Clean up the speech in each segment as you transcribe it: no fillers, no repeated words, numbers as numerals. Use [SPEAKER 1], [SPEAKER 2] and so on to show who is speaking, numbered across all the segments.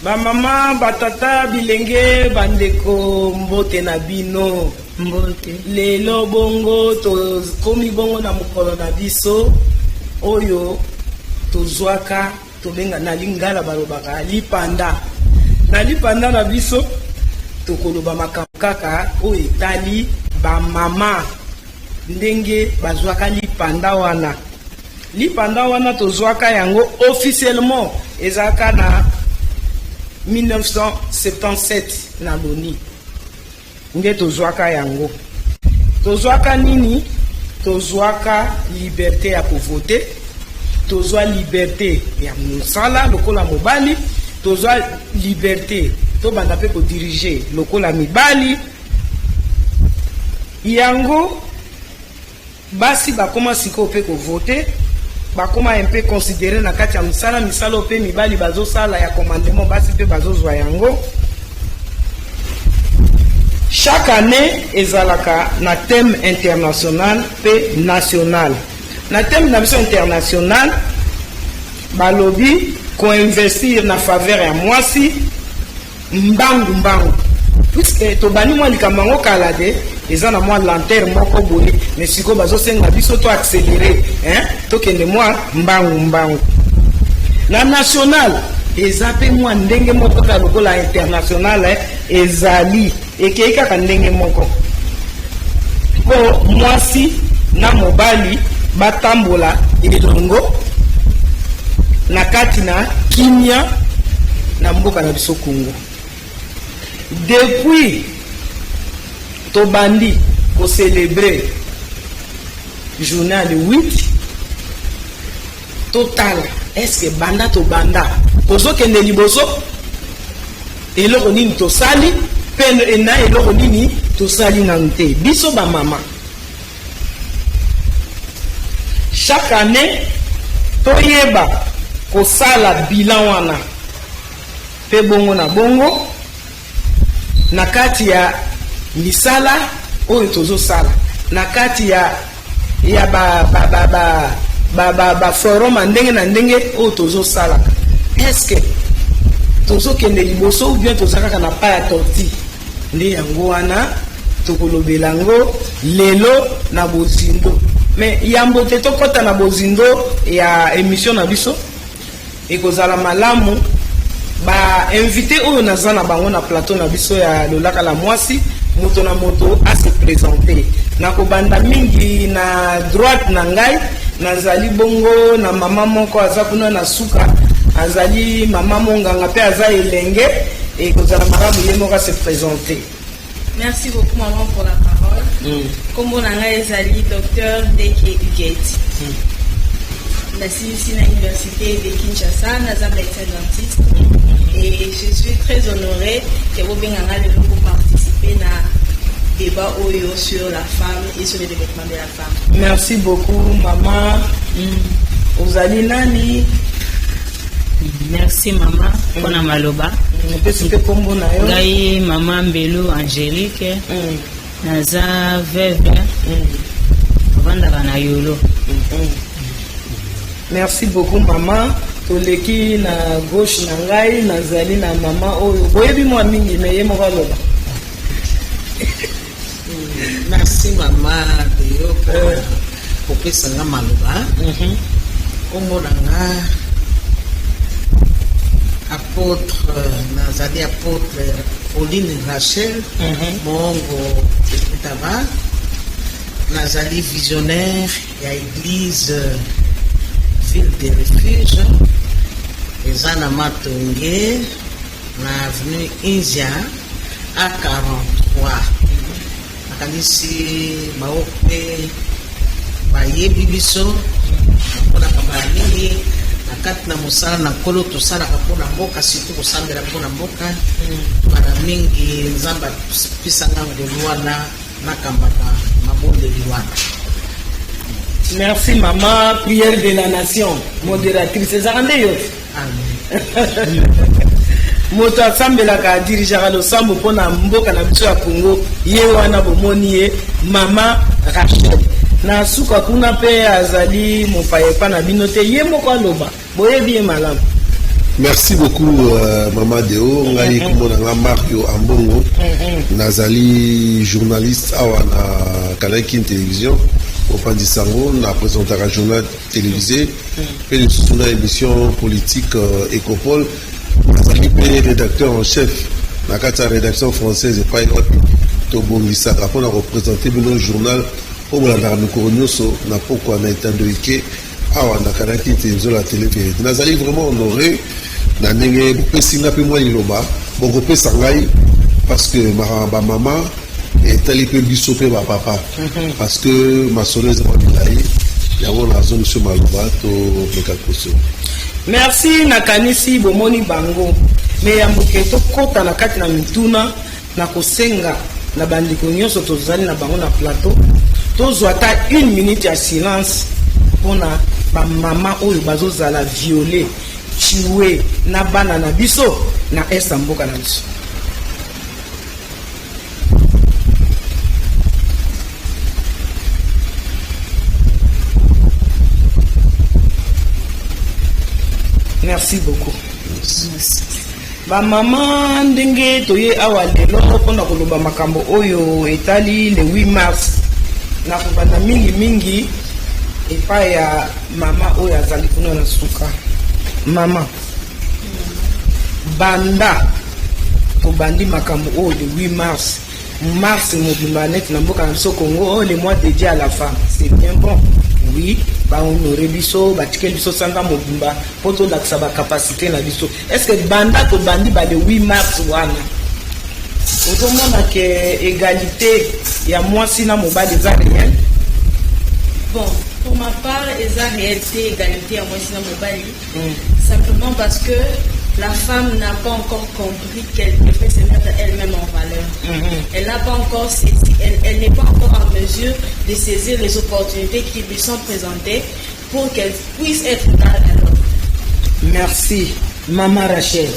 [SPEAKER 1] Ba mama, ba tata, bilenge, bandeko, mbote na bino.
[SPEAKER 2] Mbote.
[SPEAKER 1] Lelo bongo tokomi bongo na mokolo na biso oyo tozwaka, tobenga na lingala balobaka lipanda. Na lipanda na biso tokoloba makambo kaka oyo etali bamama, ndenge bazwaka lipanda wana. Lipanda wana tozwaka yango officiellement ezalaka na 1977 na l'ONU nde tozwaka yango. Tozwaka nini? Tozwaka liberté ya kovote, tozwa liberté ya mosala lokola mobali, tozwa liberté tobanda mpe kodiriger lokola mibali. Yango basi bakóma sikoyo mpe kovote, bakóma mpe considéré na kati ya mosala, misala oyo mpe mibali bazosala ya commandement, basi mpe bazozwa yango. Chaque année ezalaka na thème international mpe national. Na thème na biso international, balobi koinvestir na faveur ya mwasi mbangu mbangu, puisque tobandi mwa likambo yango kala te, eza na mwa lenteur moko boye, mais sikoyo bazosenga biso to accélérer, hein? Tokende mwa mbangu mbangu. Na national eza mpe mwa ndenge moko kaka lokola international, eh, ezali ekei kaka ndenge moko mpo mwasi na mobali batambola elongo na kati na kimia na mboka na biso Congo. Depuis tobandi kocélébrer journée ya le 8, totala est-ce banda tobanda tozokende liboso, eloko nini tosali mpe na eloko nini tosali nanu te. Biso bamama, chaque année toyeba kosala bilan wana mpe bongo na bongo na kati ya misala oyo tozosala na kati ya ba forum ba, ba, ba, ba, ba ndenge na ndenge oyo tozosalaka, est-ce tozokende liboso ou bien toza kaka na pas ya tortue? Nde yango wana tokolobela yango lelo na bozindo. Mais yambo te tokɔta na bozindo ya émission na biso, ekozala malamu bainvité oyo naza na bango na plateau na biso ya Lolaka la Mwasi, moto na moto ase présenter. Nakobanda mingi na droite na ngai. Nazali bongo na mama moko aza kuna na suka, azali mama monganga mpe aza elenge. Ekozala malamu ye moko ase présenter.
[SPEAKER 2] Merci beaucoup, maman, pour la parole. Kombo na ngai ezali docteur Ndeke Huguette. Nasilisi na université de Kinshasa, naza médecin dentiste. Et je suis très honorée que bobenga nga lelo pour participer na débat oyo sur la femme et sur le développement de la femme.
[SPEAKER 1] Merci beaucoup, mama. Ozali nani?
[SPEAKER 3] Merci mama mpona maloba.
[SPEAKER 1] Opesi mpe nkombo na yo.
[SPEAKER 3] Ngai mama Mbelu Angélique, naza veuve, avandaka na Yolo.
[SPEAKER 1] Merci beaucoup, mama. Toleki na gauche na ngai, nazali na mama oyo boyebi mwa mingi, mais ye moko aloba.
[SPEAKER 4] Merci mama Deyo kopesanga maloba. Nkombo na nga apôtre, nazali apôtre Pauline Rachel Mongo Ekutaba, nazali visionnaire ya église Ville de Refuge, eza na Matonge, na avenue Inzia A43. Nakanisi bao mpe bayebi biso mpona kabala mingi na kati na mosala na Nkolo tosalaka mpona mboka, surtout kosambela mpona mboka. Mbala mingi Nzambe apisanga ngolu wana nakambaka mabondeli wana.
[SPEAKER 1] Merci mama. Prière de la nation, modératrice ezalaka nde yo.
[SPEAKER 4] Amen.
[SPEAKER 1] Moto asambelaka, adirigeaka losambo mpona mboka na biso ya Congo, ye wana bomoni ye, mama Rachel. Na suka kuna mpe azali mopaya epa na bino te, ye moko aloba, boyebi ye malamu.
[SPEAKER 5] Merci beaucoup, Mama Deo. Ngai kombo na nga Mario Ambongo. Nazali journaliste awa na Canal Kin Télévision. Opanzi sango na présentaka journal télévisé mpe lisusu na émission politique Ecopole. Nazali mpe rédacteur en chef na kati ya rédaction française epai wapi tobongisaka mpona koprésente bino journal oyo bolandaka mikolo nyonso na pokwa na etando ike awa na Canal Kin Télévision, la télé vérité. Nazali vraiment honoré na ndenge bopesi nga mpe mwa liloba bokopesa ngai, parce que makambo bamama etali mpe biso mpe bapapa, parce que masolo eza mwa milai. Yango nazongisi maloba, tomeka koso.
[SPEAKER 1] Merci. Nakanisi bomoni bango me yamboke tokɔta na kati na mituna na kosenga na bandeko nyonso tozali na bango na plateau, tozwa ata une minute ya silence mpona bamama oyo bazozala violées, tuées na bana na biso na est ya mboka na biso. Merci beaucoup. Bamama, ndenge toye awa lelo mpona koloba makambo oyo etali le 8 mars, na kobanda mingimingi epai ya mama oyo azali kuna na suka. Mama, banda tobandi makambo oyo le 8 mars, mars mobimba neti na mboka na biso Congo, oyo le mois dédié à la femme, c'est bien bon, oui, bahonore biso, batikeli biso sanza mobimba mpo tolakisa bacapacité na biso. Est ce que banda tobandi ba le 8 mars wana, ozomona ke égalité ya mwasi na mobali eza réel?
[SPEAKER 2] Bon, pour ma part, eza réalité égalité ya mwasi na mobali, simplement parce que la femme n'a pas encore compris qu'elle devrait se mettre elle-même en valeur. Elle n'a pas encore saisi, elle n'est pas encore en mesure de saisir les opportunités qui lui sont présentées pour qu'elle puisse être égale à l'homme.
[SPEAKER 1] Merci, Mama Rachel,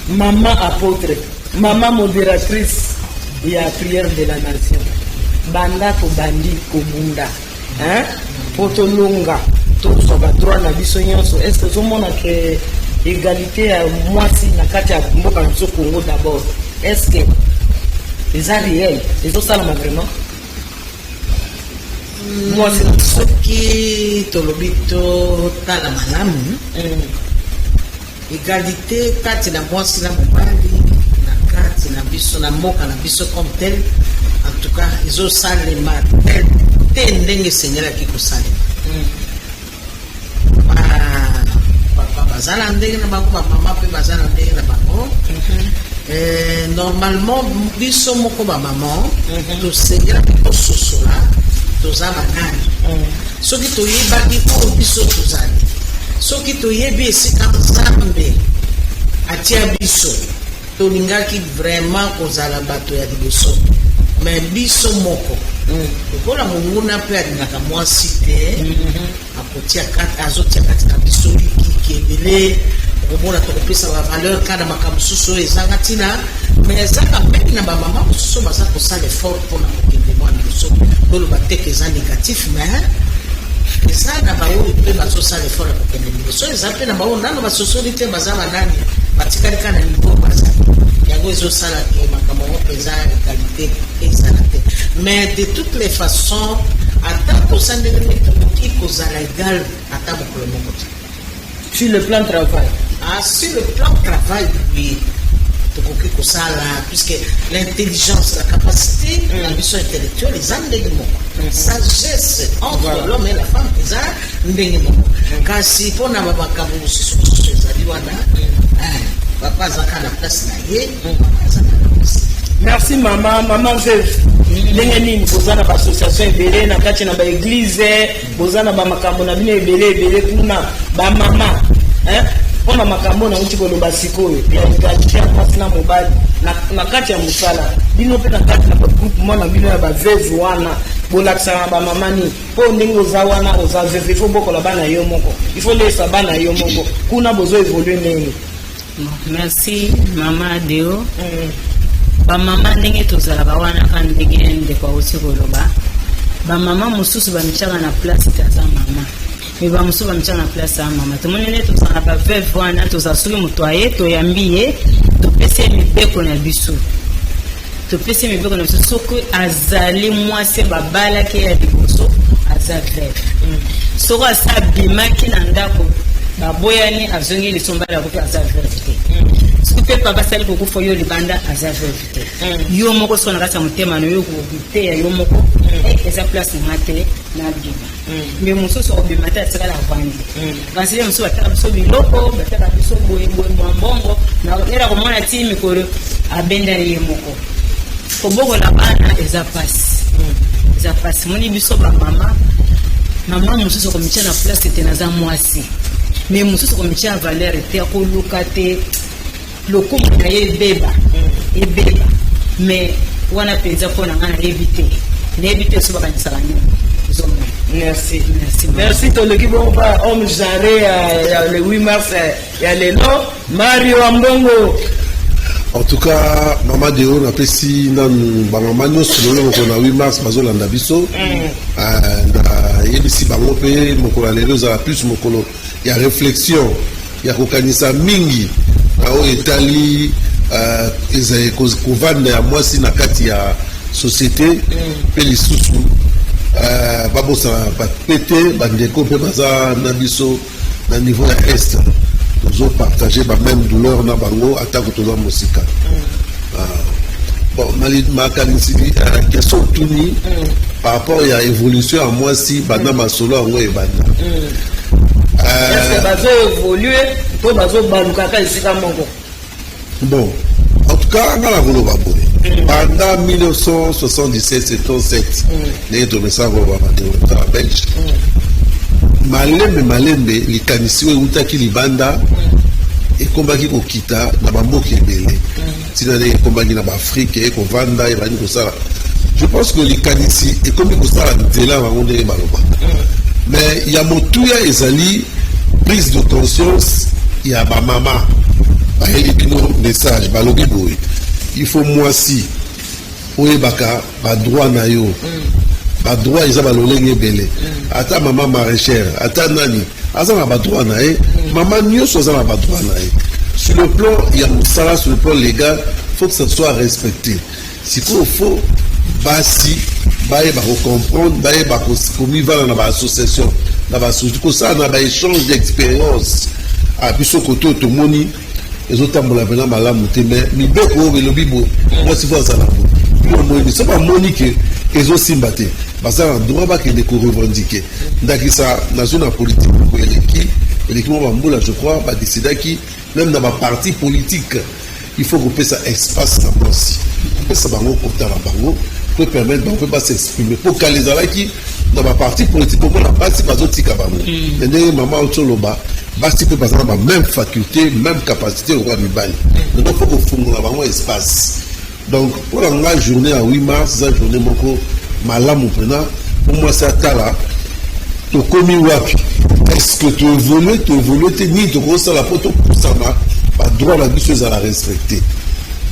[SPEAKER 1] Mama apôtre, Mama modératrice ya prière de la nation. Banda tobandi kobunda, hein? Po tolonga, tozwa badroit na biso nyonso, est ce ozomona ke égalité ya mwasi na kati ya mboka na biso Congo d'abord, est ce que eza réel, ezosalama vraiment, mwasi na
[SPEAKER 4] Soki tolobi totala malamu, égalité kati na mwasi na mobali na kati na biso, na mboka na biso comme tel, en tout cas ezosalema tel te ndenge esengelaki kosalema. Papa baza na ndenge na bango, bamama mpe baza na ndenge na bango. Normalement biso moko bamama tosengelaki tososola toza banani. Soki toyebaki oyo biso tozali, soki toyebi esika Nzambe atia biso, tolingaki vraiment kozala bato ya liboso. Mais biso moko, lokola monguna mpe alingaka mwasi te, akotia kati, azotia kati na biso likiki ebele. Okomona tokopesa bavaleur kaka na makambo mosusu oyo ezanga ntina. Mais ezaka meme na bamama mosusu baza kosala effort mpona kokende mwa liboso. Toloba teke eza négatif, mais eza na baoyo mpe bazosala effort ya kokende liboso. Eza mpe na baoyo nano basosoli te baza banani, batikali kaka na niveau bazali. Yango ezosala ke makambo yango mpenza égalité ezala te. Mais de toutes les façons, ata kosa ndenge nini, tokoki kozala égal ata mokolo moko te.
[SPEAKER 1] Sur le plan travail?
[SPEAKER 4] Ah, sur le plan travail, oui, tokoki kosala, puisque l'intelligence, la capacité na biso intellectuelle eza ndenge moko, sagesse entre l'homme et la femme eza ndenge moko. Kasi mpona bamakambo mosusu mosusu ezali wana, papa azaka na place na ye, mama azaka na place.
[SPEAKER 1] Merci, mama. Mama veuve, ndenge nini boza na baassociation ebele na kati na baéglise, boza na bamakambo na bino ebele ebele kuna, bamama, mpona makambo nauti koloba sikoyo ya égalité ya mwasi na mobali na kati ya mosala, bino mpe na kati na bagroupement na bino ya baveuve wana, bolakisaka na bamama nini? Mpo ndenge oza wana, oza veuve, il faut bokola bana yo moko, il faut lesa bana yo moko. Kuna bozo évolue ndenge?
[SPEAKER 3] Bon, merci, Mama Deo. Bamama, ndenge tozalaka wana, kaka ndenge ndeko auti koloba, bamama mosusu bamitiaka na place te aza mama. Me bamosusu bamitya na place ya mama. Tomoni nde tozala na baveuve wana, tozala soki moto aye, toyambi ye, topesi ye mibeko na biso, topesi ye mibeko na biso. Soki azali mwasi babalaki ya liboso, aza veuve. Soki asa abimaki na ndako, baboyani, azongi liso, mobali akufi, aza veuve te. Soki mpe papa asali kokufa yo libanda, aza veuve te. Yo moko soki na kati ya motema na yo koteya yo moko, eza place nanga te, nabima. Me mosusu akobima te, atikala avandi. Kasi ye mosusu bataka biso biloko, bataka biso boyeboye, mwa mbongo nera komona ti mikolo abendani ye moko. Kobokola bana eza pasi, eza pasi. Moni biso bamama, mama mosusu akomitia na place te, naza mwasi. Me mosusu akomitia na valeur te, akoluka te lokumu na ye ebeba, ebeba. Me wana mpenza mpo na ngai nayebi te, nayebi te so bakanisaka nini, ozomona.
[SPEAKER 1] Merci.
[SPEAKER 3] Merci, mama.
[SPEAKER 1] Merci. Toleki bongo pa homme genré ya le 8 mars ya lelo, Mario Ambongo.
[SPEAKER 5] En tout cas, mama Deo, napesi nanu bamama nyonso lelo mokolo na 8 mars bazolanda biso. Nayebisi bango mpe mokolo ya lelo ezala plus mokolo ya réflexion, ya kokanisa mingi na oyo etali ezali kovanda ya mwasi na kati ya société. Mpe lisusu babosana mpe te bandeko mpe baza na biso na niveau ya Est, tozopartage bamême douleur na bango atako toza mosika. Bon, makanisi, question otuni par rapport ya évolution ya mwasi banda masolo yango ebanda.
[SPEAKER 1] Est-ce bazoévolue to bazobalukaka esika moko?
[SPEAKER 5] Bon, en tout cas, nga na koloba boye: banda 1977, 77, ndenge tomesaka koloba, bandeko ya Belge, malembe malembe likanisi oyo eutaki libanda ekombaki kokita na bamboka ebele, ntina ndenge ekombaki na baAfrike, ekovanda, ebandi kosala. Je pense que likanisi ekomi kosala nzela bango ndenge balobaka. Mais ya motuya ezali prise de conscience ya bamama. Bayebi bino message, balobi boye: il faut mwasi oyebaka badroit na yo. Badroit eza balolenge ebele. Ata mama maraîchère, ata nani, aza na badroit na ye. Mama nyonso aza na badroit na ye sur le plan ya mosala, sur le plan légal, faut que ça soit respecté. Sikoyo faut basi bayeba kocomprendre, bayeba komivanda na baassociation, na basociété, kosala na baéchange d'expérience. Ah, biso kote oyo tomoni ezotambola mpena malamu te, mais mibeko oyo elobi boye, mwasi faut azala boye. Bino omoni, so bamoni ke ezosimba te, baza na droit bakende korevendiquer. Ndakisa nazwi na politique, moko eleki mwa bambula, je crois, badécidaki même na baparti politique, il faut kopesa espace na mwasi, kopesa bango kota na bango po permettre bango mpe bas'exprimer. Mpo kala ezalaki na baparti politique, omona basi bazotika bango. Me ndenge mama oti oloba, basi mpe baza na bamême faculté, même capacité lokola mibali. Donc faut kofungola bango espace. Donc mpo na nga, journée ya 8 mars eza journée moko malamu mpena po mwasi atala tokomi wapi, est-ce que toévolue, toévolue te, nini tokosala mpo topusama, badroit na biso ezala respecté.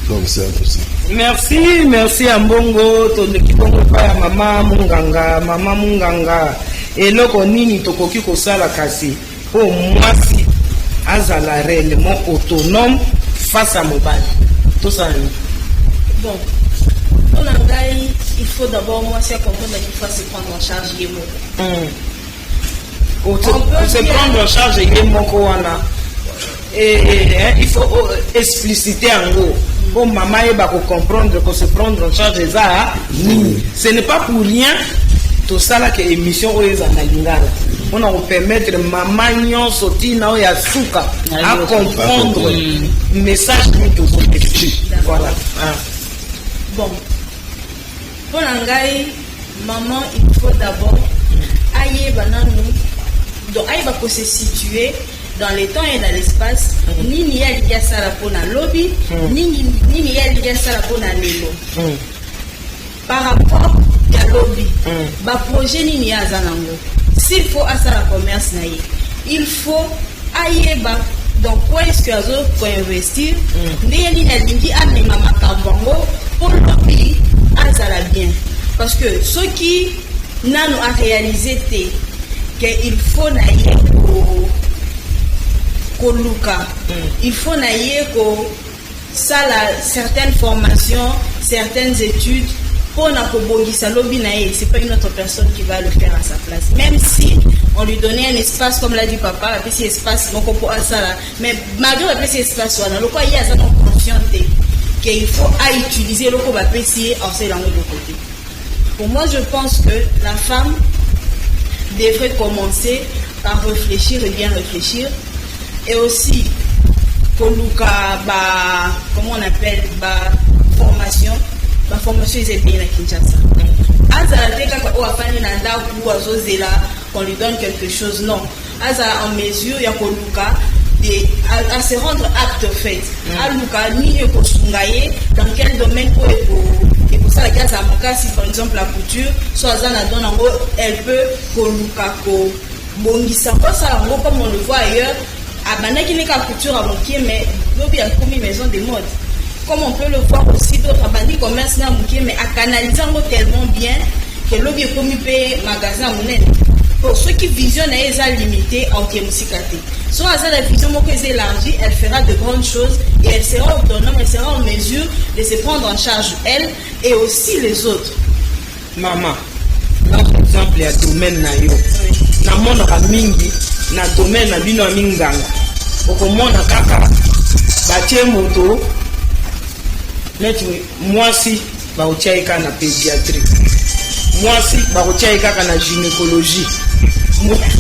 [SPEAKER 5] Donc c'est un peu ça.
[SPEAKER 1] Merci, merci ya mbongo. Toleki bongo epai ya mama Munganga. Mama Munganga, eloko nini tokoki kosala kasi mpo mwasi azala réellement autonome face à mobali? Tosala nini?
[SPEAKER 2] Bon, mpo na ngai, il faut d'abord mwasi acomprendre qu'il faut se prendre en charge ye moko.
[SPEAKER 1] On se prendre en charge ye moko wana, il faut expliciter yango mpo mama yeba kocomprendre ko se prendre en charge eza nini. Ce n'est pas pour rien tosalaka émission oyo eza na lingala, mpona kopermettre mama nyonso, ntina oyo ya suka, acomprendre message nini tozopesa. Voilà. Ah.
[SPEAKER 2] Bon, mpo na ngai, maman, il faut d'abord ayeba nanu, donc ayeba kose situer dans le temps et dans l'espace, nini ye alingi asala mpo na lobi, nini ye alingi asala mpo na lelo. Par rapport ya lobi, baprojet nini ye aza nango. S'il faut asala commerce na ye, il faut ayeba dans quoi est-ce que azo koinvestir, ndenge nini alingi amema makambo yango mpo lobi azala bien. Parce que soki nano aréalise te Que il faut na ye koluka, il faut na ye kosala certaines formations, certaines études mpona kobongisa lobi na ye. C'est pas une autre personne qui va le faire à sa place. Même si on lui donnait un espace, comme l'a dit papa, apesi espace moko mpo asala, mais malgré bapesi espace wana, lokola ye aza non conscient te que il faut autiliser eloko bapesi ye, asala yango eloko te. Pour moi, je pense que la femme devrait commencer par réfléchir et bien réfléchir et aussi koluka ba, comment on appelle, ba formation. Ba formation eza ebele na Kinshasa. Azala te kaka oyo afandi na ndako, azozela qu'on lui donne quelque chose. Non, azala en mesure ya koluka à se rendre apte au fait, aluka nini ekosunga ye, dans quel domaine oyo ekosalaki azala makasi. Par exemple, la couture, so aza na don yango, elle peut koluka kobongisa, kosala yango comme on le voit ailleurs. Abandaki ne kaka couture ya mokie, mais lobi akomi maison de mode. Comme on peut le voir aussi, d'autres abandi commerce na mokie, mais acanalise yango tellement bien que lobi ekomi mpe magasin ya monene. Po soki vision na ye eza limité, aoke mosika te. So aza na vision moko eza élargie, elle fera de grandes choses et elle sera autonome, elle sera en mesure de se prendre en charge, elle et aussi les autres.
[SPEAKER 1] Mama, na exemple ya domaine na yo, namonaka mingi na domaine na bino ya minganga, okomona kaka batie moto neti mwasi, bakotia ye kaka na pédiatrie, mwasi bakotia ye kaka na gynécologie,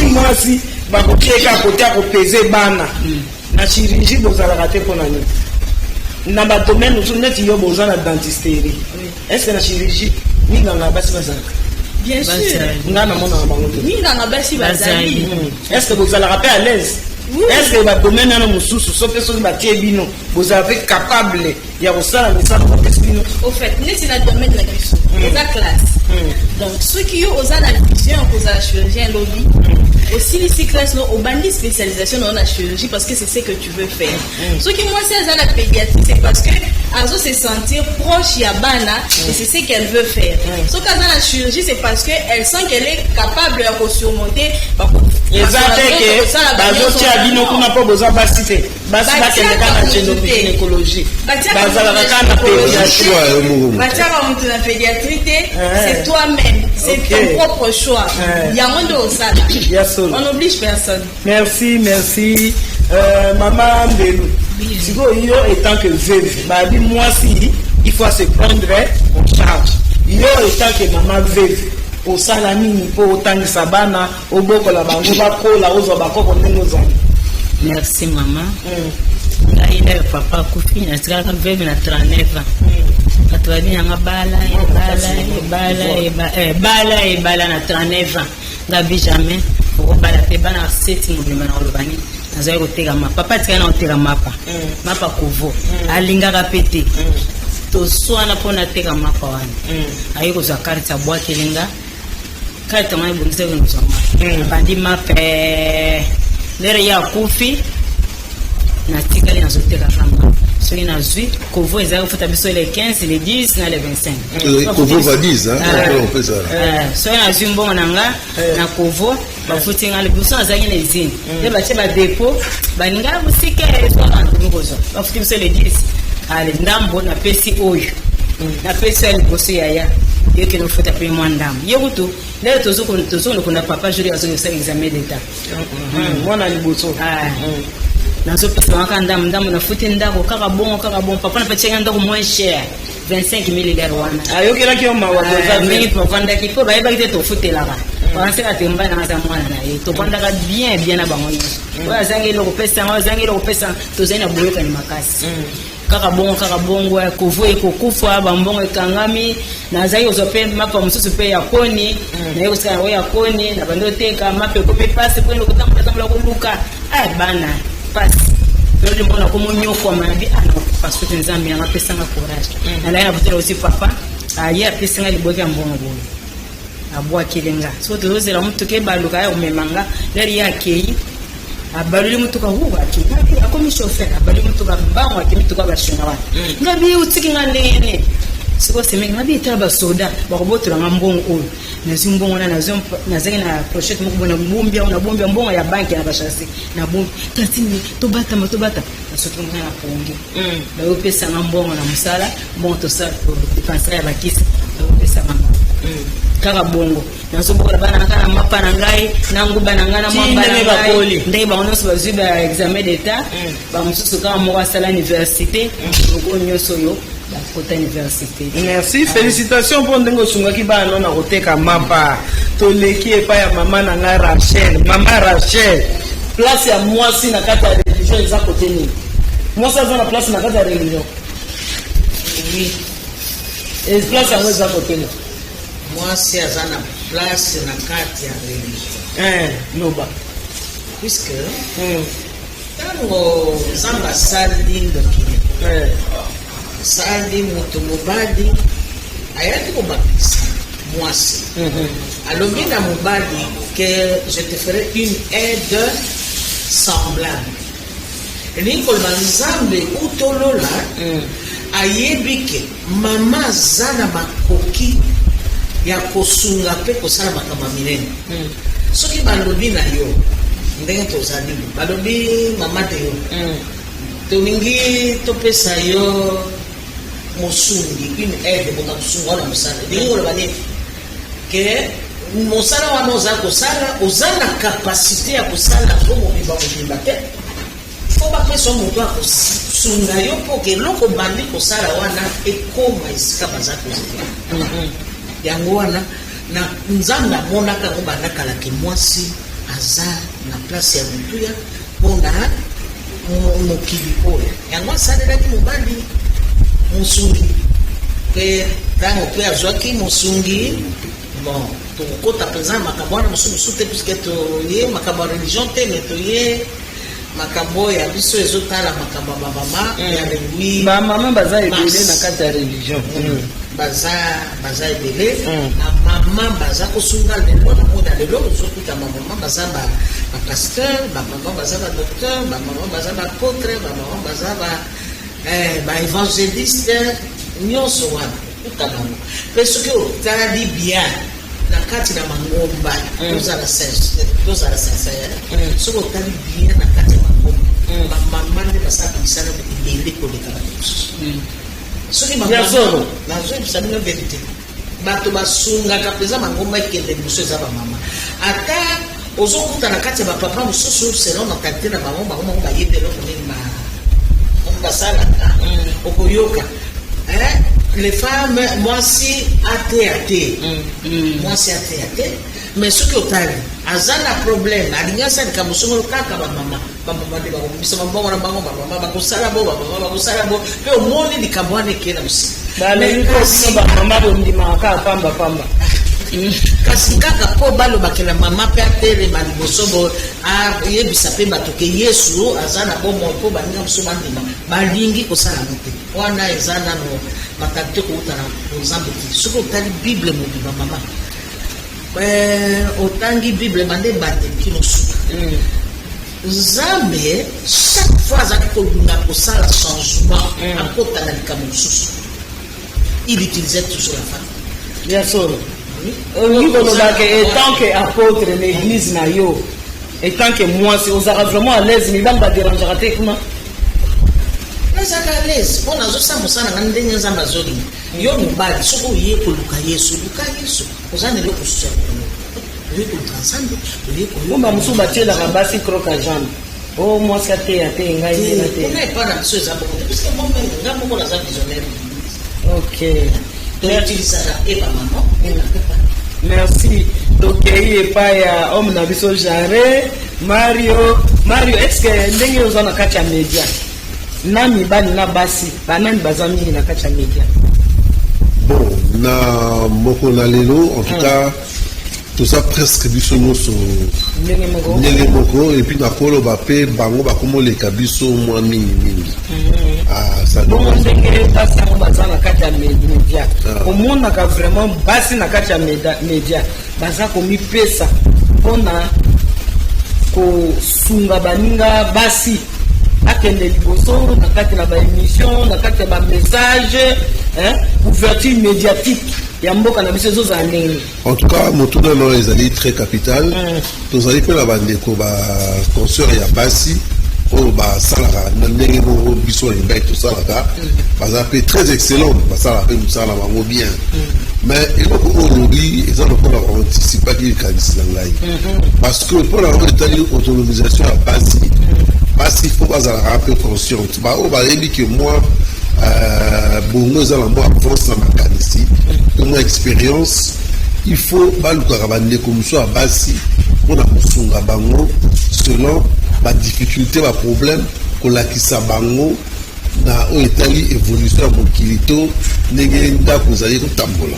[SPEAKER 1] mwasi bakotia ye kaka kote ya kopese bana. Na chirurgie bozalaka te. Mpo na nini na badomaine mosusu neti yo boza na dentisterie, est ce que na chirurgie minganga basi bazalaka?
[SPEAKER 2] Bien sûr.
[SPEAKER 1] Nga namonaka bango te.
[SPEAKER 2] Minganga basi bazali.
[SPEAKER 1] Est ce que bozalaka mpe à l'aise? Est ce que badomaine wana mosusu, soki soki batie bino, bozala mpe capable ya kosala misala bapesi bino?
[SPEAKER 2] Au fait, neti na domaine na biso, eza classe. Donc soki yo oza na vision ya kozala chirurgien, lobi osilisi classe no, obandi spécialisation na yo na chirurgie, parce que c'est ce que tu veux faire. Soki mwasi aza na pédiatrie, c'est parce que azo se sentir proche ya bana et c'est ce qu'elle veut faire. Soki aza na chirurgie, c'est parce que elle sent qu'elle est capable ya kosurmonter.
[SPEAKER 1] Eza te ke bazotia bino kuna mpo boza basi te? Basi bakende kaka na gynécologie, bazalaka kaka na pédiatrie?
[SPEAKER 2] Batiaka moto na pédiatrie te. C'est toi-même, c'est ton propre choix, yango nde osala. On n'oblige personne.
[SPEAKER 1] Merci, merci. Mama Mbelu, sikoyo yo étant que veuve, babi mwasi il faut se prendre en charge. Yo étant que mama veuve, osala nini mpo otangisa bana, obokola bango, bakola, ozwa bakoko ndenge ozali?
[SPEAKER 3] Merci, mama. Ngai ndayo papa akufi, natikaka veuve na 39 ans. Bato babinanga bala, ebala, ebala, ebala, ebala. Na 39 ans, ngabi jamais okobala te. Bana seti mobimba na koloba nini? Nazali koteka mapa. Papa atikali na koteka mapa, mapa kovo alingaka mpe te. Toswana mpo nateka mapa wana. Aye kozwa carte, abwakelinga carte wana, ebongisaki kozwa mapa, abandi mapa. Lere ye akufi, natikali nazotekaka mapa. Soki nazwi kovo, ezalaki kofuta biso le 15, le 10 na le 25.
[SPEAKER 5] Kovo va 10,
[SPEAKER 3] soki nazwi mbongo na nga na kovo, bafuti nga. Liboso nazalaki na usine nde batie badépôt, baninga mosika, ezwaka ntomi kozwa, bafuti biso le 10. Ale, ndambo napesi oyo, napesi oyo liboso, yaya yokende kofuta mpe mwa ndambo. Ye kutu ndenge tozokende papa jour azokosala examen d'état.
[SPEAKER 1] Mwana liboso.
[SPEAKER 3] Nazopesa kaka ndambo ndambo, nafuti ndako kaka bongo, kaka bongo. Papa napatiaki ndako moins cher, 25 000 lere wana.
[SPEAKER 1] Ayokelaki yo mawa?
[SPEAKER 3] Ndenge tovandaki mpo bayebaki te tofutelaka francais, atemba nanga aza mwana na ye. Tovandaka bien bien na bango nyonso. Oyo azangi eloko pesanga, oyo azangi eloko pesanga, tozali na boyokani makasi. Kaka bongo, kaka bongo, kovo ekokufa, bambongo ekangami. Nazali kozwa mpe mapa mosusu mpe ya koni, naye kosala yango ya koni na bandi oteka mapa. Ekomi mpasi mpo kotambola tambola koluka bana pasi. Loli mona komonyokwama na bi nakokufa soki Nzambe yanga apesanga courage. Nalai na butela osi papa aye apesinga liboki ya mbongo boye, abwakeli nga. So tozozela motuka ebaluka ya komema nga. Lere ye akei, abaluli motuka, hu akei, akomi chauffeur, abaluli motuka mbango, akei mituka bashona wana. Nga bi otiki nga ndenge nini? Sikoyo semeki nabi etala basoda bakobotolanga mbongo oyo. Nazwi mbongo wana, nazalaki na pochette moko boye, nabombi yango, nabombi ya mbongo ya banque na bachasse, nabombi. Tantine, tobatama, tobatama, nasoki nga na pongi. Bayopesanga mbongo na mosala, mbongo tosala dépense ya bakisi, bayopesanga kaka bongo. Nazobokola bana na kaka na mapa na ngai, na nguba na ngai, na mwamba na
[SPEAKER 1] ndenge
[SPEAKER 3] ngai.
[SPEAKER 1] Bakoli.
[SPEAKER 3] Ndenge bango nyonso bazwi ba examen d'état, bamosusu kaka moko asala université, loko nyonso oyo bakota université.
[SPEAKER 1] Merci, félicitation mpo ndenge osungaki bana na koteka mapa. Toleki epai ya mama na ngai Rachel. Mama Rachel, place ya mwasi na kati ya religion eza kote nini? Mwasi aza na place na kati ya religion?
[SPEAKER 4] Oui.
[SPEAKER 1] E place yango eza kote nini?
[SPEAKER 4] Mwasi aza na place na kati ya religion.
[SPEAKER 1] Loba.
[SPEAKER 4] Puisque ntango Nzambe asali mokili, asali moto mobali, ayaki kobakisa mwasi. Alobi na mobali que je te ferai une aide semblable. Elingi koloba, Nzambe utolola ayebi ke mama aza na makoki ya kosunga mpe kosala makambo ya minene. Soki balobi na yo ndenge tozali, balobi: "Mama te, yo tolingi topesa yo mosungi, une aide, moto akosunga wana mosala." Elingi koloba nini? Ke mosala wana oza kosala, oza na capacité ya kosala yango mobimba mobimba te. Fo bapesa yo moto akosunga yo mpo ke eloko bandi kosala wana ekóma esika baza kozela. Yango wana na Nzambe amonaka yango banda kala ke mwasi aza na place ya motuya mpona mokili oyo. Yango asalelaki mobali mosungi. Mpe ntango mpe azwaki mosungi, bon, tokokota mpenza makambo wana mosusu mosusu te, puisque toye makambo ya religion te, mais toye makambo oyo ya biso ezotala makambo ya bamama ya le 8
[SPEAKER 1] Bamama baza ebele
[SPEAKER 4] mars.
[SPEAKER 1] na kati ya religion.
[SPEAKER 4] Baza ebele. Bamama baza kosunga lelo na mona. Lelo ozokuta bamama baza bapasteur, bamama baza badocteur, bamama baza baapôtre, bamama baza baévangéliste, nyonso wana okuta bango. Mpe soki otali bien na kati na mangomba, tozala sincère, soki otali bien na kati ya mangomba, bamama nde basalaka misala ebele koleka bato mosusu. Soki
[SPEAKER 1] Ya solo.
[SPEAKER 4] Nazoyebisa bino vérité, bato basungaka mpenza mangomba ekende liboso eza bamama. Ata ozokuta na kati ya bapapa mosusu, selon mentalité na bango, bango moko bayebi eloko nini basalaka. Okoyoka, hein, les femmes, mwasi ateya te, mwasi ateya te. Mais soki otali, aza na problème, alingi asala likambo songolo, kaka bamama, bamama nde bakobimisa mabongo na bango, bamama bakosala bo, bamama bakosala bo, mpe omoni likambo wana ekei na mosika.
[SPEAKER 1] Balobi mpo bino bamama bondimaka kaka pamba pamba.
[SPEAKER 4] Kasi kaka mpo balobakela mama mpe atelema liboso bo ayebisa mpe bato ke Yesu aza na bomoi, mpo baninga mosusu bandima, balingi kosala yango te. Wana eza nano makambo te kouta na Nzambe te. Soki otali Bible mobimba, mama, otangi Bible bande ebandeli kino suka, Nzambe chaque fois azalaki kolinga kosala changement, akota na likambo mosusu, il utilisait toujours la femme.
[SPEAKER 1] Ya solo. Olingi koloba ke étant que apôtre na église na yo, étant que mwasi, ozalaka vraiment à l'aise, mibali baderangeaka te kuna?
[SPEAKER 4] Nazalaka à l'aise mpo nazosala mosala na nga ndenge Nzambe azolinga. Yo mobali, soki oye koluka Yesu, luka Yesu. Oza na eloko mosusu ya koluka? Oye koluka Nzambe, oye.
[SPEAKER 1] Po bamosusu batielaka basi croc-en-jambe: o mwasi ateya te, ngai nde na
[SPEAKER 4] Kuna
[SPEAKER 1] te.
[SPEAKER 4] Epa na biso eza bongo te, puisque moi-même, nga moko naza visionnaire. Toutilisaka e bamama e bapapa.
[SPEAKER 1] Merci. Tokei epai ya homme na biso Jare Mario. Mario, est ce que ndenge oza na kati ya média, na mibali na basi, banani baza mingi na kati ya média?
[SPEAKER 5] Bon, na moko na lelo, en tout cas toza presque biso nyonso
[SPEAKER 1] ndenge moko.
[SPEAKER 5] Ndenge moko. Et puis nakoloba mpe bango bakomoleka biso mwa mingimingi. Ah, ça
[SPEAKER 1] Bongo ndenge basi yango baza na kati ya média,
[SPEAKER 5] Ah.
[SPEAKER 1] omonaka vraiment basi na kati ya média baza komipesa mpona kosunga baninga basi akende liboso na kati na baémission, na kati ya bamessage? Hein? Couverture médiatique ya mboka na biso ezozala ndenge nini?
[SPEAKER 5] En tout cas, motuna no ezali très capital. Tozali mpe na bandeko baconsœur ya basi oyo basalaka na ndenge moko biso na mibali tosalaka. Baza mpe très excellent, basalaka mpe mosala na bango bien. Mais eloko oyo olobi eza lokola anticipaki likanisi na ngai, parce que mpo na yango etali autonomisation ya basi. Basi faut bazalaka mpe consciente. Baoyo bayebi ke mwa bongo eza na mwa avance na makanisi to mwa expérience, il faut balukaka bandeko mosusu ya basi mpona kosunga bango selon badifficulté, baproblème, kolakisa bango na oyo etali évolution ya mokili to ndenge ndako ezali kotambola.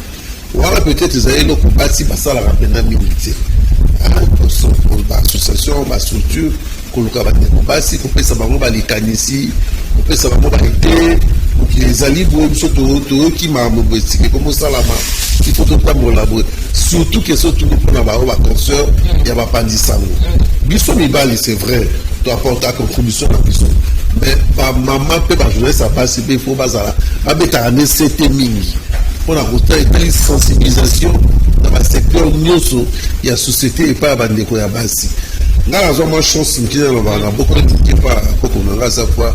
[SPEAKER 5] Wana peut-être ezali eloko basi basalaka mpenza mingi te. Baassociation, bastructure, koluka bandeko basi, kopesa bango balikanisi, kopesa bango baidée: mokili ezali boye, biso toyoki makambo boye, esika ekomosalama, il faut totambola boye. Surtout ke so tuni mpona bango baconsœur ya bapandisango, biso mibali, c'est vrai, toapporta contribution na biso, mais bamama mpe bajournaliste ya basi mpe faut bazala, babetaka nde sete mingi mpona kotala etali sensibilisation na basecteur nyonso ya société epai ya bandeko ya basi. Ngai nazwa mwa chance moke, nalobaka na boko neti epa koko na ngai aza fois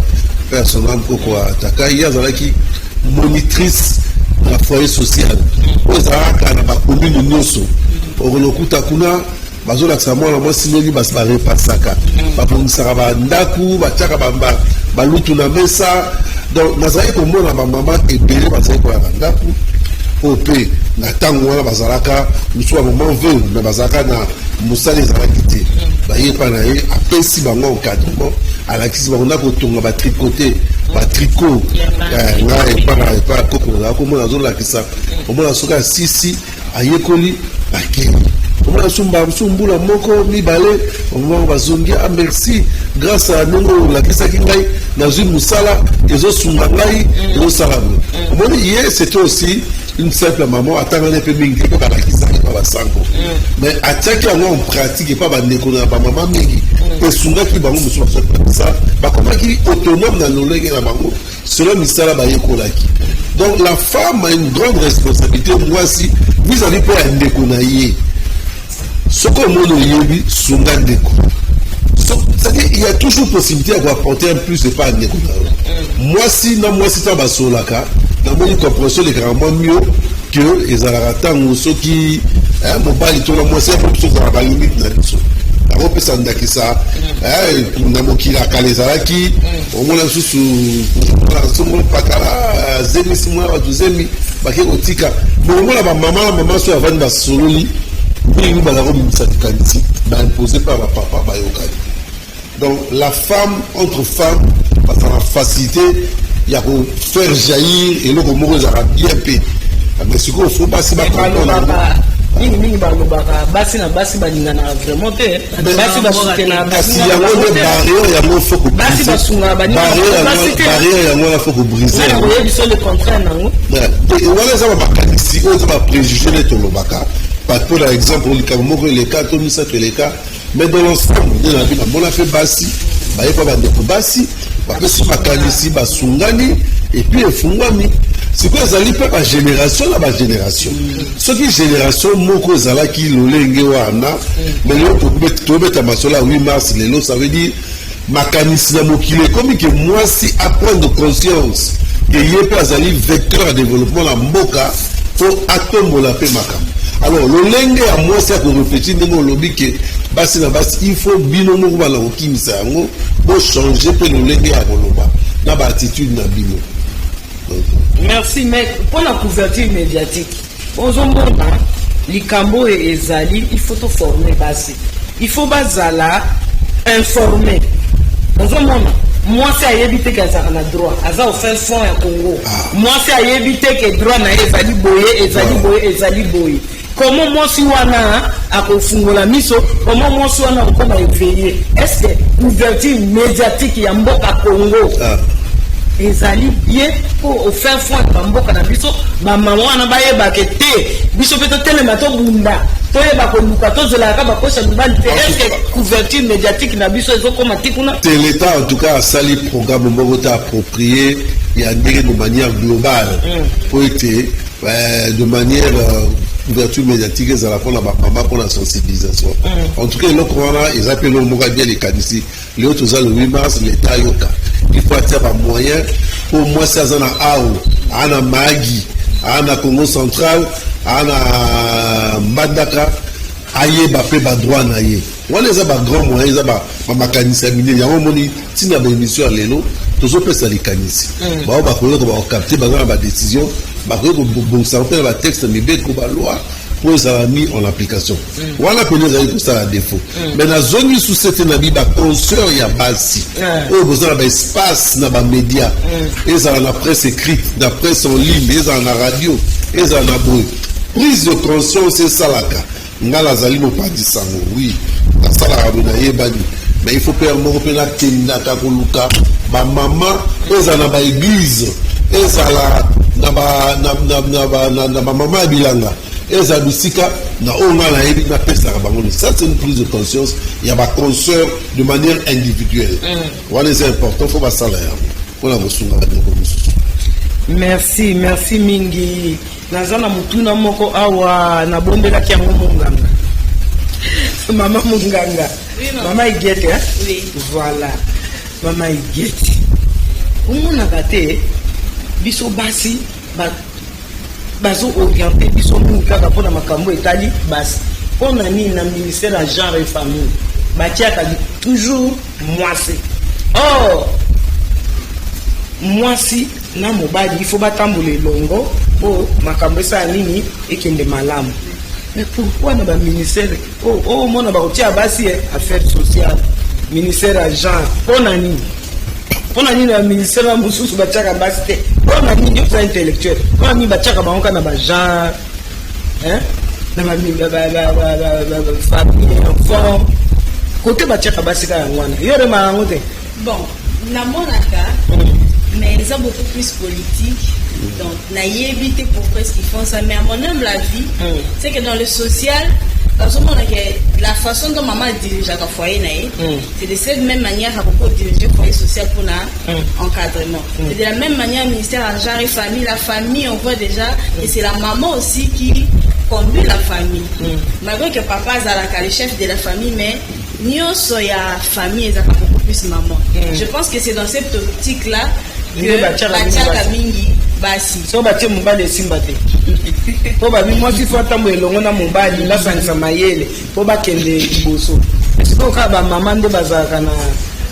[SPEAKER 5] personnel. Koko ataka ye azalaki monitrice na foyer social oyo ezalaka na bacommune nyonso. Okolokuta kuna bazolakisa mwana mwasi ndenge barepasaka, babongisaka bandako, batiaka balutu na mesa. Donc nazalaki komona bamama ebele bazalaki koya na ndako oyo mpe na ntango wana bazalaka mosusu bamama veuve, mais bazalaka na mosala ezalaki te. Baye epa na ye, apesi bango encadrement, alakisi bango ndako kotonga, batricoter, batricot. Ngai epa koko nazala komona azolakisa. Omona soki asisi, ayekoli, bakei. Omona sumba mosu mbula moko mibale, bamama bazongi: "Ah, merci, grâce à ndenge oyo olakisaki ngai, nazwi mosala ezosunga ngai, ezosala boye." Omoni ye, c'était aussi une simple maman, atangani mpe mingi te, mpe balakisaki pa basango, mais atiaki yango en pratique epa bandeko na bamama mingi, esungaki bango. Mosusu bazwaki misala, bakomaki autonome na lolenge na bango selon misala bayekolaki. Donc la femme a une grande responsabilité, mwasi, vis-à-vis mpo ya ndeko na ye. Soki omoni oyebi, sunga ndeko. C'est-à-dire, il y a toujours possibilité ya koapporter un plus epa ya ndeko na yo. Mwasi na mwasi ntango basolaka, namoni compréhension elekaka mwa mieux que ezalaka ntango soki mobali to na mwasi. Yapo biso ozala balimite na biso. Nakopesa ndakisa: na mokili ya kala ezalaki, omona lisusu songolo pakala, zemisi mwana bato, zemi bake kotika. Bokomona bamama na mama so avandi, basololi mingi, baza kobimisa likanisi, baimpose mpe ya bapapa, bayokani. Donc la femme, entre femmes, baza na facilité ya kofaire jaillir eloko moko ezalaka bien mpe. Mais sikoyo faut basi bacomprendre.
[SPEAKER 1] Mingimingi balobaka basi na basi balinganaka vraiment te, basi basoutenaka.
[SPEAKER 5] Kasi yango nde barrière yango faut
[SPEAKER 1] Basi basungaka
[SPEAKER 5] baninga te. Barrière yango wana faut kobriser.
[SPEAKER 1] Oyebi so le contraire nango.
[SPEAKER 5] Wana eza bamakanisi oyo eza bapréjugé nde tolobaka. Mpona exemple, likambo moko eleka to misato eleka, mais dans l'ensemble nde na bino namona mpe basi bayepa bandeko basi, bapesi makanisi, basungani, et puis efungwami. Sikoyo ezali mpe bagénération na bagénération. Soki génération moko ezalaki lolenge wana, mais lelo tobeta masolo ya 8 mars lelo, ça veut dire makanisi na mokili ekomi ke mwasi aprendre conscience ke ye mpe azali vecteur ya développement na mboka, mpo atombola mpe makambo. Alors lolenge ya mwasi ya korefléchir, ndenge olobi ke basi na basi, il faut bino moko bana kokimisa yango, bochange mpe lolenge ya koloba na baattitude na bino.
[SPEAKER 1] Merci. Mais mpona couverture médiatique, ozomona likambo oyo ezali, il faut toforme basi, il faut bazala informé. Ozomona mwasi ayebi te ke azalaka na droit, aza au fin fond ya Congo, mwasi ayebi te ke droit na ye ezali boye, ezali boye, ezali boye. Comment mwasi wana akofungola miso? Comment mwasi wana akokoma éveillé? Est ce que couverture médiatique ya mboka Congo ezali bien mpo au fin fond ya bamboka na biso, bamama wana bayebake te, biso mpe totelema, tobunda? Toyeba koluka, tozolaka baposa mibali te. Est ce que couverture médiatique na biso ezokóma ti kuna?
[SPEAKER 5] Te, l'État en tout cas asali programme moko te approprié ya ndenge de manière globale po ete de manière couverture médiatique ezala mpona bamama, mpona sensibilisation. En tout cas, eloko wana eza mpe eloko moko abia likanisi. Lelo toza le 8 mars, l'État ayoka, il faut atia bamoyen mpo mwasi aza na awo, aa na Magi, aa na Congo Central, aa na Mbandaka, ayeba mpe badroit na ye. Wana eza bagrand moyen, eza bamakanisi ya minene. Yango omoni ntina baémission ya lelo, tozopesa likanisi. Bao bakoyoka, bakocapter, baza na badécision, bakoki kobongisa mpe na batexte, mibeko, baloi, mpo ezala mis en application. Wana pene ezali kosala défaut. Mais nazongi susu ete na bi baconsœur ya basi oyo boza na baespace na bamédia, ezala na presse écrite, na presse en ligne, ezala na radio, ezala na boye, prise de conscience esalaka. Nga nazali mopanzi sango, oui, nasalaka boye, nayebani, mais il faut mpe moko mpe nakendaka koluka bamama, ezala na baéglise, ezala na bamama ya bilanga, ezala bisika na oyo ngai nayebi, napesaka bango. Ça, c'est une prise de conscience ya baconsœur de manière individuelle. Wana eza important, faut basala yango mpona kosunga bandeko mosusu.
[SPEAKER 1] Merci, merci mingi. Naza na motuna moko awa, nabondelaki yango monganga, mama monganga.
[SPEAKER 2] Oui, maman.
[SPEAKER 1] Mama Igete, hein?
[SPEAKER 2] Oui.
[SPEAKER 1] Voilà, mama Igete, omonaka te biso basi bazo-orienter biso mingi kaka mpona makambo etali basi? Mpona nini na ministère ya Genre et Famille batiaka toujours mwasi? Or mwasi na mobali, il faut batambola elongo mpo makambo esala nini, ekende malamu. Mais pourquoi na baministère oyo omona bakotia basi, affaire sociale, ministère ya genre? Mpo na nini? Mpo na nini na ministère ya mosusu batiaka basi te? Mpo na nini? Oza intellectuel, mpo na nini batiaka bango kaka na bagenre, na famille, enfant, kote batiaka basi kaka yango wana? Yo remaka yango te?
[SPEAKER 2] Bon, namonaka, mais eza beaucoup plus politique. Donc nayebi te pourquoi est-ce qu'ils font ça, mais à mon humble avis, c'est que dans le social, bazomona que la façon dont maman dirigeaka foyer na ye, c'est de cette même manière akoki diriger foyer social mpona encadrement. C'est de la même manière ministère en Genre et Famille. La famille, on voit déjà, et c'est la maman aussi qui conduit la famille, malgré que papa azalaka le chef de la famille, mais nyonso ya famille ezalaka beaucoup plus maman. Je pense que c'est dans cette optique là que batiaka mingi basi.
[SPEAKER 1] So batie mobali, esimba te, mpo babi mwasi faut atambola elongo na mobali, basangisa mayele mpo bakende liboso. Sikoyo kaka bamama nde bazalaka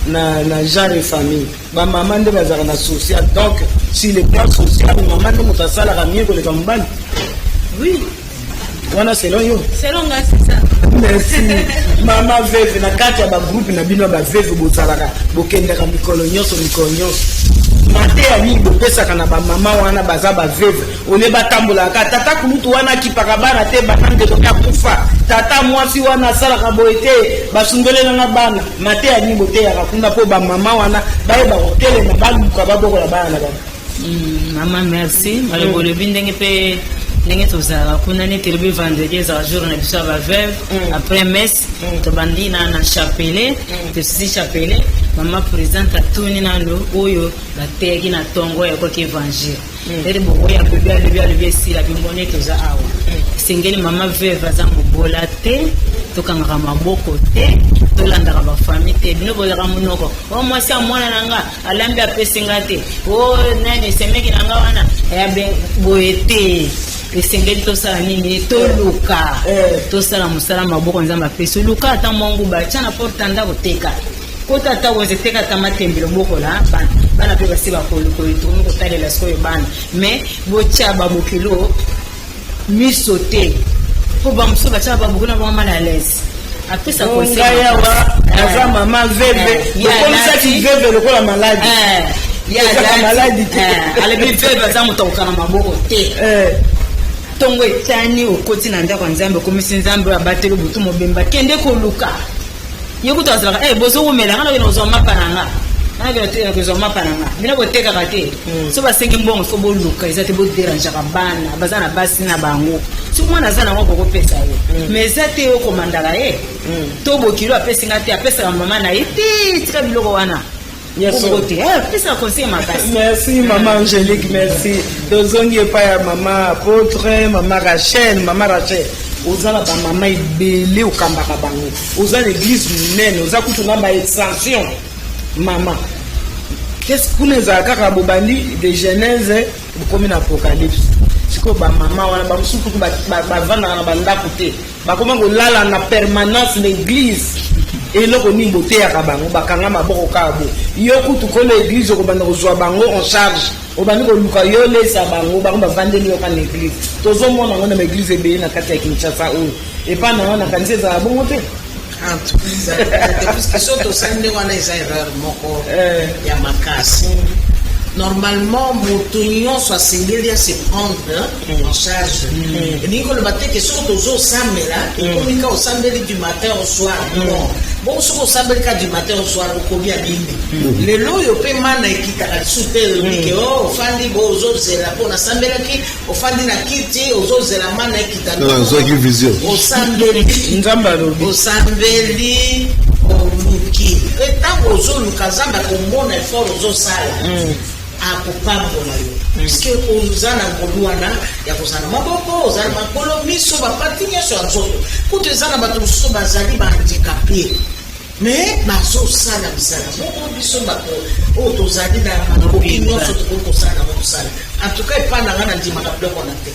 [SPEAKER 1] na Genre et Famille, bamama nde bazalaka na social. Donc sur le plan social, mama nde moto asalaka mieux koleka mobali?
[SPEAKER 2] Oui.
[SPEAKER 1] Wana selon yo?
[SPEAKER 2] Selon nga, c'est ça.
[SPEAKER 1] Merci. Mama veve, na kati ya bagroupe na bino ya baveve, bozalaka, bokendaka mikolo nyonso, mikolo nyonso, mateya nini bopesaka na bamama wana baza baveve? Ole batambolaka, tata kulutu wana akipaka bana te, bana ndeko akufa, tata mwasi wana asalaka boye te, basundelelanga bana. Mateya nini boteyaka kuna mpo bamama wana bayeba kotelema, baluka, babokola bana na bango?
[SPEAKER 3] Mama, merci. Maloba olobi ndenge mpe ndenge tozalaka kuna, neti elobi, vendredi ezala jour na biso ya baveuve. Après messe, tobandi na chapelet. Tosisi chapelet, mama présidente atuni nano oyo bateyaki na ntongo, yakoki évangile ete bokoya. Alobi, alobi, alobi, esila bimboni. Toza awa, esengeli mama veuve aza mobola te, tokangaka maboko te, tolandaka bafamille te. Bino bozalaka monoko o mwasi ya mwana na nga alambi, apesi nga te, o nani semeki na nga wana boye te. Esengeli tosala nini? Toluka, tosala mosala maboko Nzambe apesi. Luka ata mwa nguba, tia na porte ya ndako, teka, kota ata wenze, teka ata matembe, lobokola bana. Bana mpe basi bakolokolo, tokomi kotalela sikoyo bana. Mais botya babokilo miso te, mpo bamosusu batyaka babokilo na bango mal à l'aise. Apesa conseil.
[SPEAKER 1] Ngai awa naza mama veve. Okomisaki veve lokola maladi. Ezaka maladi te.
[SPEAKER 3] Alobi veve aza moto akokanga maboko te. Ntongo etani, okoti na ndako ya Nzambe, okomisi Nzambe oyo abateli butu mobimba, kende koluka. Ye kutu azalaka bozowumela, nga nakende kozwa mapa na nga. Nakozwa mapa na nga. Bino botekaka te. So basengi mbongo, fo boluka, eza te boderangeaka bana baza na basi na bango. So mwana aza nango, kokopesa ye, mais eza te okomandaka ye to bokilo apesi nga te, apesaka mama na ye te. Tika biloko wana. Bongo te, apesaka conseil makasi.
[SPEAKER 1] Merci, mama Angélique, merci. Tozongi epai ya mama apôtre, mama Rachel. Mama Rachel, oza na bamama ebele, okambaka bango, oza na église monene, oza kutu na baextension. Mama, qu'est-ce kuna ezala kaka bobandi de Genèse, bokomi na Apocalypse? Sikoyo bamama wana, bamosusu kutu bavandaka na bandako te, bakoma kolala na permanence na église. Eloko nini boteyaka bango? Bakanga maboko kaka boye. Yo kutu kolo église, okobanda kozwa bango en charge, obandi koluka yo lesa bango, bango bavandeli yoka na église. Tozomona yango na baéglise ebele na kati ya Kinshasa oyo. Epai na yo, nakanisi ezala bongo te.
[SPEAKER 4] En tout cas, puisque so tosali ndenge wana, eza erreur moko ya makasi. Normalement, moto nyonso asengeli ase prendre en charge. Elingi koloba te ke soki tozosambela, ekomi ka osambeli du matin au soir. Non, bongo soki osambeli ka du matin au soir, okomi abimi lelo oyo mpe mana ekitaka lisusu te. Elobi ke o ofandi bo ozozela mpo nasambelaki, ofandi na kiti, ozozela mana ekita.
[SPEAKER 5] Nazwaki vision.
[SPEAKER 4] Osambeli.
[SPEAKER 1] Nzambe alobi.
[SPEAKER 4] Osambeli, oluki, mpe ntango ozoluka, Nzambe akomona effort ozosala, akopambola yo, puisque oza na ngolu wana ya kozala na maboko, oza na makolo, miso, baparties nyonso ya nzoto. Kutu eza na bato mosusu bazali bahandicapés, mais bazosala misala moko biso bato oyo tozali na makoki nyonso tokoki kosala nango mosala. En tout cas, epa na nga, na ndimaka biloko wana te.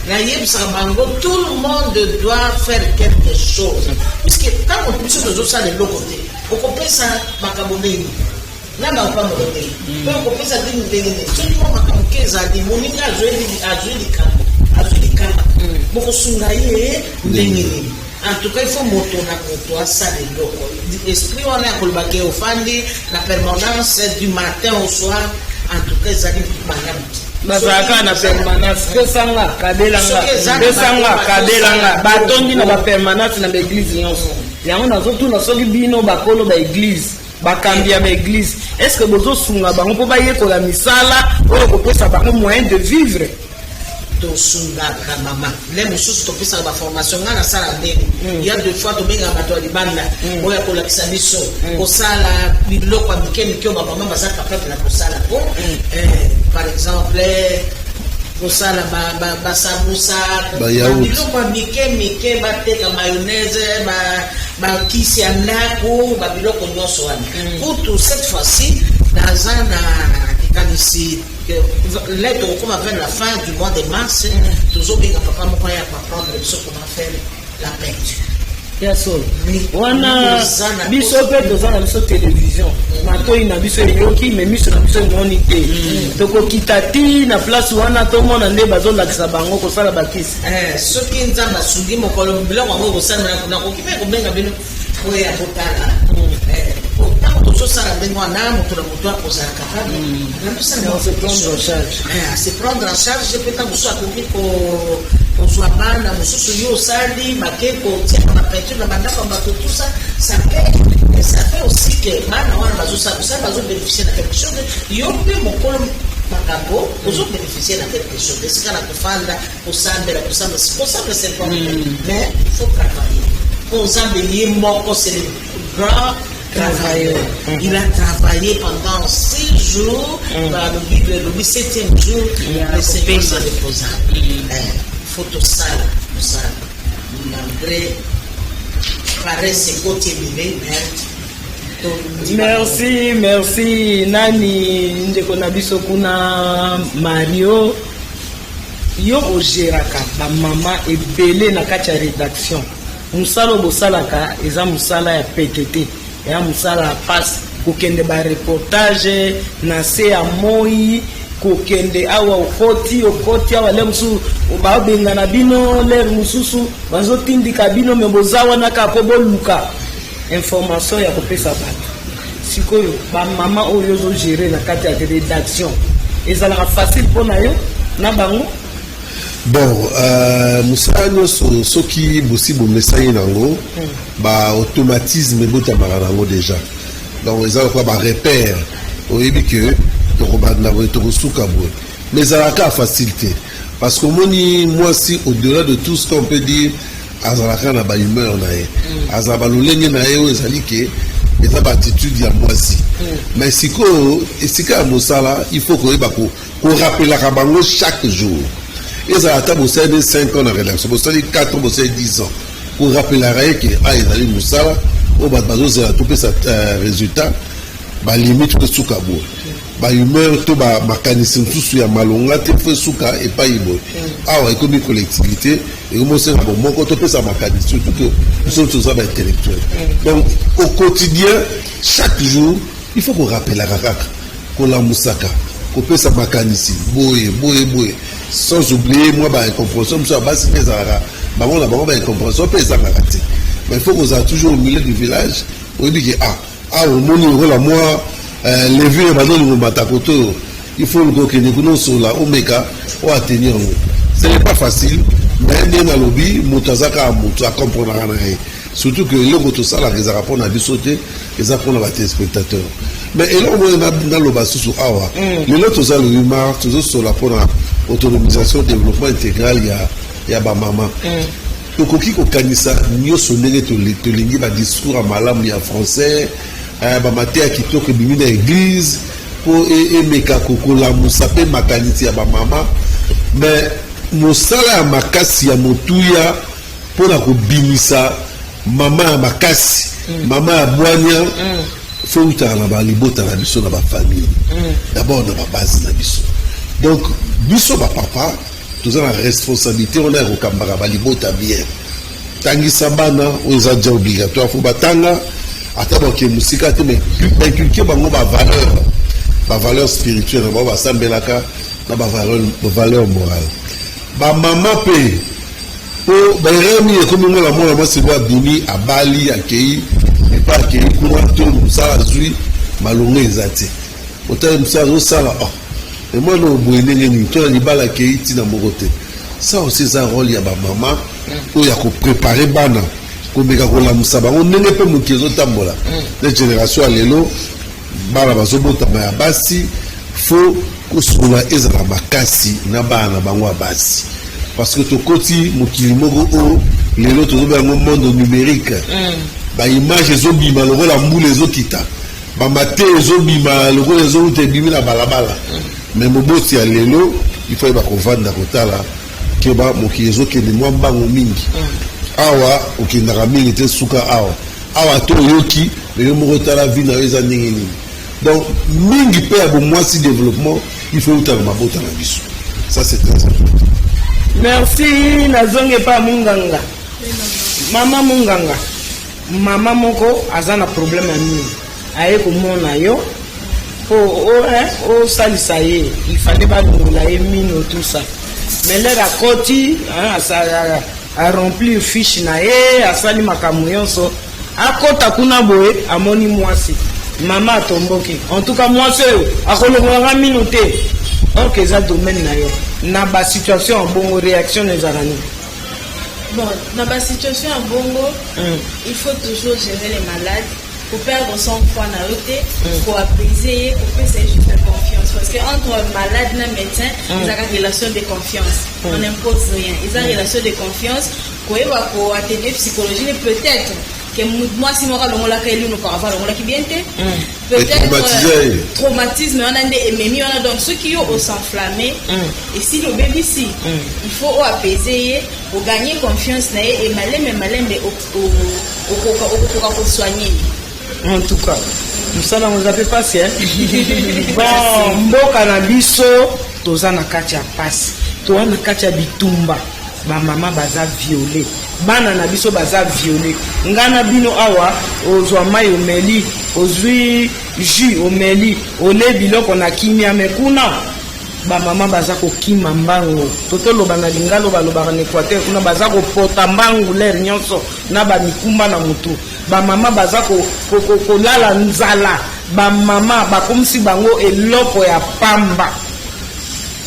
[SPEAKER 4] Nayebisaka bango, tout le monde doit faire quelque chose, puisque ntango biso tozosala eloko te, okopesa makambo ndenge na bapambola ndenge mpe okopesa ndenge ndenge nini? Soki mwa makambo ke ezali, moninga azwi likambo, azwi likama, bokosunga ye ndenge nini? En tout cas, il faut moto na moto asala eloko. Esprit wana ya koloba ke ofandi na permanence du matin au soir, en tout cas, ezali malamu te.
[SPEAKER 1] Bazalaka na permanence, pesanga, kabelanga, pesanga, kabelanga, batondi na bapermanence na baéglise nyonso. Yango nazotuna, soki bino bakolo baéglise, bakambi ya baéglise, est ce que bozosunga bango mpo bayekola misala oyo kopesa bango moyen de vivre?
[SPEAKER 4] Tosungaka, mama. Le mosusu topesaka baformation. Ngai nasala ndenge ya deux fois, tobengaka bato ya libanda oyo ya kolakisa biso kosala biloko ya mike mike oyo bamama baza capable na kosala po, par exemple, kosala basambusa, biloko ya mike mike, bateka mayonnaise, bakisi ya ndako, babiloko nyonso wana. Kutu cette fois-ci naza na likanisi là, tokokoma vers la fin du mois de mars, tozobenga papa moko ya koapprendre biso comment faire la peinture.
[SPEAKER 1] Ya solo wana, biso mpe toza na biso télévision, matoi na biso eyoki, mais miso na biso emoni te. Tokokita ti na place wana, tomona nde bazolakisa bango kosala bakisi.
[SPEAKER 4] Soki Nzambe asungi, mokolo biloko yango ekosalela, nakoki mpe kobenga bino oyo ya kotala. Ntango tozosala ndenge wana, moto na moto akozala capable se prendre en charge. Mpe ntango mosusu akoki kozwa bana mosusu, yo osali, bake kotiaka bapeinture na bandako ya bato. Tout ça, ça fait, ça fait aussi que bana wana bazosala mosala, bazobénéficie na quelque chose. Yo mpe mokolo makambo, ozobénéficie na quelque chose. Esika na kofanda, kosambela, kosambela, kosambela, c'est important, mais il faut travailler. Mpo Nzambe ye moko, c'est le grand travailleur. Il a travaillé pendant 6 jours. Dans la Bible, le septième jour, le Seigneur se reposa. Il faut tout ça, tout ça. Malgré paresse ekoti ebele, mais
[SPEAKER 1] Merci, merci. Nani ndeko na biso kuna, Mario, yo ogéraka bamama ebele na kati ya rédaction. Mosala oyo bosalaka eza mosala ya pete te, eya mosala ya pasi. Kokende bareportage na se ya moi, kokende awa, okoti, okoti awa, le mosusu babengana bino, lere mosusu bazotindika bino, mais boza wana kaka mpo boluka information ya kopesa bato. Sikoyo bamama oyo ozogérer na kati ya rédaction, ezalaka facile mpo na yo na bango?
[SPEAKER 5] Bon, mosala nyonso, soki bosi bomesani nango, baautomatisme ebotamaka nango déjà. Donc eza lokola barepère. Oyebi ke tokobanda boye, tokosuka boye, mais ezalaka facile te, parce que omoni mwasi, au-delà de tout ce qu'on peut dire, azalaka na bahumeur na ye, azala balolenge na ye oyo ezali ke eza baattitude ya mwasi. Mais sikoyo, esika ya mosala, il faut koyeba korappelaka bango chaque jour. Ezala ata bosali 5 ans na rédaction, bosali 4 ans, bosali 10 ans, korappelaka ye ke a ezali mosala oyo bato bazozela topesa résultat. Balimite mpo esuka boye, bahumeur to makanisi mosusu ya malonga te, fo esuka epai boye. Awa ekomi collectivité, ekomi osenga bomoko, topesa makanisi, surtout que biso toza baintellectuel. Donc au quotidien, chaque jour, il faut korappelaka kaka, kolamusaka, kopesa makanisi boye boye boye, sans oublier mwa baincompréhension mosusu ya basi mpe ezalaka bango na bango. Baincompréhension mpe ezangaka te, mais il faut kozala toujours au milieu du village. Oyebi ke ah, awa omoni lokola mwa levure bazolinga omata kote oyo, il faut luka okende kuna, osola, omeka oatteindre yango. Ce n'est pas facile, mais nde nalobi, moto aza kaka moto, acomprenaka na ye, surtout que eloko tosalaka ezalaka mpona biso te, eza mpona batéléspectateur. Mais eloko moko naloba susu awa: lelo toza le 8 mars, tozosola mpona autonomisation, développement intégral ya bamama. Tokoki kokanisa nyonso ndenge tolingi, badiscours ya malamu ya français, bamate ya kitoko ebimi na église mpo emeka kolamusa mpe makanisi ya bamama, mais mosala ya makasi ya motuya mpona kobimisa mama ya makasi, mama ya bwania, fo eutaka na balibota na biso, na bafamille d'abord, na babase na biso. Donc biso bapapa toza na responsabilité wana ya kokambaka balibota bien. Tangisa bana, oyo eza déjà obligatoire, fo batanga, ata bakee mosika te, mais bainculquer bango bavaleur, bavaleur spirituelle na bango basambelaka, na bavaleur morale. Bamama mpe, po baerreur mingi ekomi, mwana mwana mwasi bo abimi, abali, akei epa, akei kuna to mosala azwi, malongo eza te. Otali mosala azosala, oh, emwana oyo boye ndenge nini? To na libala akei, ntina moko te. Ça aussi eza rôle ya bamama oyo ya kopréparer bana, komeka kolamusa bango ndenge mpe moki ezotambola. Na génération ya lelo, bana bazobotama ya basi, fo kosunga ezala makasi na bana na bango ya basi, parce que tokoti mokili moko oyo lelo tozoba yango monde numérique. Baimage ezobima lokola mbula ezokita, bamate ezobima lokola ezowuta, ebimi na balabala. Mais moboti ya lelo, il faut yeba kovanda, kotala keba, mokili ezokende mwa mbango mingi. Awa okendaka mingi te, suka awa awa to oyoki yo moko, tala vie na yo eza ndenge nini. Donc mingi mpe ya bomwasi, développement, il faut eutaka mabota na biso. Ça, c'est très important.
[SPEAKER 1] Merci. Nazongi epa munganga, mama munganga. Mama moko aza na problème ya mino, aye komona yo mpo osalisa ye. Il fallait balongola ye mino, tout ça, mais l'heure akoti, aremplir fiche na ye, asali makambo nyonso, akɔta kuna boye, amoni mwasi mama atomboki: "En tout cas, mwasi oyo akolongolanga mino te." Or que eza domaine na ye. Na basituation ya bongo, réaction ezalaka nini?
[SPEAKER 2] Bon, dans ma situation à bongo, il faut toujours gérer les malades. Faut perdre son foi na yo te, faut apaiser, faut faire juste la confiance. Parce que entre malade et médecin, ils ont une relation de confiance. On n'impose rien. Ils ont une relation de confiance. Koyeba ko atténuer psychologie, peut-être que moi si moi longolaka elino auparavant, longolaki bien te. Peut-être
[SPEAKER 5] traumatisé.
[SPEAKER 2] Traumatisme wana nde ememi wana. Donc soki yo os'enflamme, esili, obebisi. Il faut oapaiser ye, ogagner confiance na ye, e malembe malembe okoka kosoigner ye.
[SPEAKER 1] En tout cas, mosala yango eza mpe pasi. Bon, mboka na biso toza na kati ya pasi, toza na kati ya bitumba, bamama baza violé, bana na biso baza violé. Ngai na bino awa, ozwa mai omeli, ozwi jus omeli, ole biloko na kimia, me kuna bamama baza kokima mbangu. To toloba na lingalo, balobaka na Équateur kuna, baza kopota mbangu l'heure nyonso na bamikumba na motu. Bamama baza kolala nzala, bamama bakomisi bango eloko ya pamba.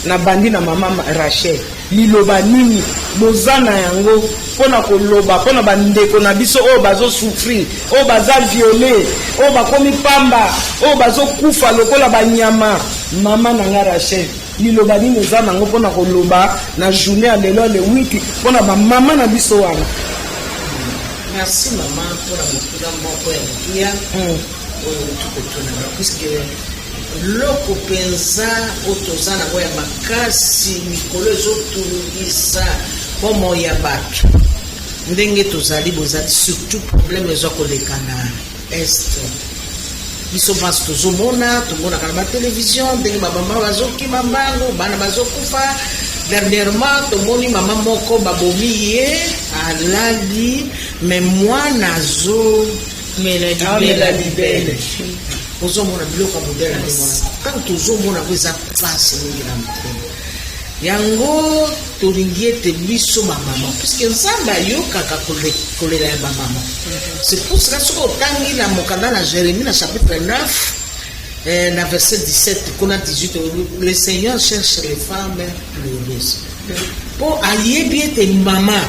[SPEAKER 1] Na bandi na mama Rachel. Liloba nini boza na yango mpo na koloba mpo na bandeko na biso oyo bazosouffrir, oyo baza violé, oyo bakomi pamba, oyo bazokufa lokola banyama? Mama na nga Rachel, liloba nini oza nango mpo na koloba na journée ya lelo, le 8, mpo na bamama na biso wana?
[SPEAKER 4] Merci mama mpona motuna moko ya motuya oyo outi kotunanga, puisque eloko mpenza oyo toza nango ya makasi mikolo ezotungisa bomoi ya bato ndenge tozali bozali, surtout problème eza koleka na Est. Biso mpasi tozomona, tomonaka na batelevizio ndenge bamama bazokima mbangu, bana bazokufa. Dernièrement tomoni mama moko babomi ye, alali, mais mwana azo
[SPEAKER 1] amela libele.
[SPEAKER 4] Ozomona biloko ya modèle ndenge wana. Ntango tozomona yango, eza mpasi mingi na motema. Yango tolingi ete biso bamama, puisque Nzambe ayokaka kolela ya bamama. C'est pour cela, soki otangi na mokanda na Jérémie, na chapitre 9, na verset 17 kuna 18, le Seigneur cherche les femmes pleureuses, mpo ayebi ete mama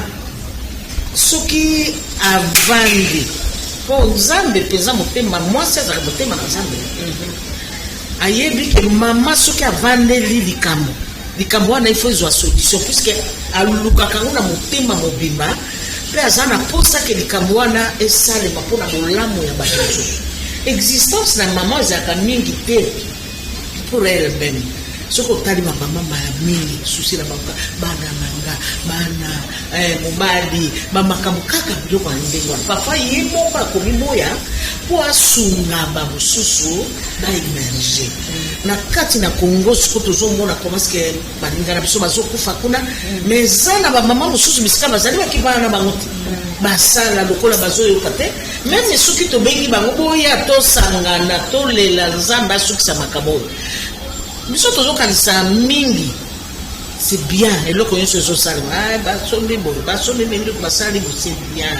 [SPEAKER 4] soki avandi, mpo Nzambe mpenza motema mwasi azalaka motema na Nzambe. Ayebi ke mama soki avandeli likambo, likambo wana ifo ezwa solution, puisque alukaka yango na motema mobimba mpe aza na mposa ke likambo wana esalema mpona bolamu ya bato mosusu. Existence na mama ezalaka mingi te pour elle-même. Soki otali bamama mbala mingi, souci na bango bana nanga, bana, mobali, bamakambo kaka biloko ya ndenge wana. Papa ye moko akomi boya mpo asunga bamosusu baémerger na kati na Congo. Siko tozomona comment ce que baninga na biso bazokufa kuna, mais eza na bamama mosusu bisika bazali bakibana na bango te, basala lokola bazoyoka te. Même soki tobengi bango, boya tosangana, tolela Nzambe asukisa makambo oyo, biso tozokanisa mingi c'est bien, eloko nyonso ezosalema, basombi boye, basombi minduku, basali boye, c'est bien,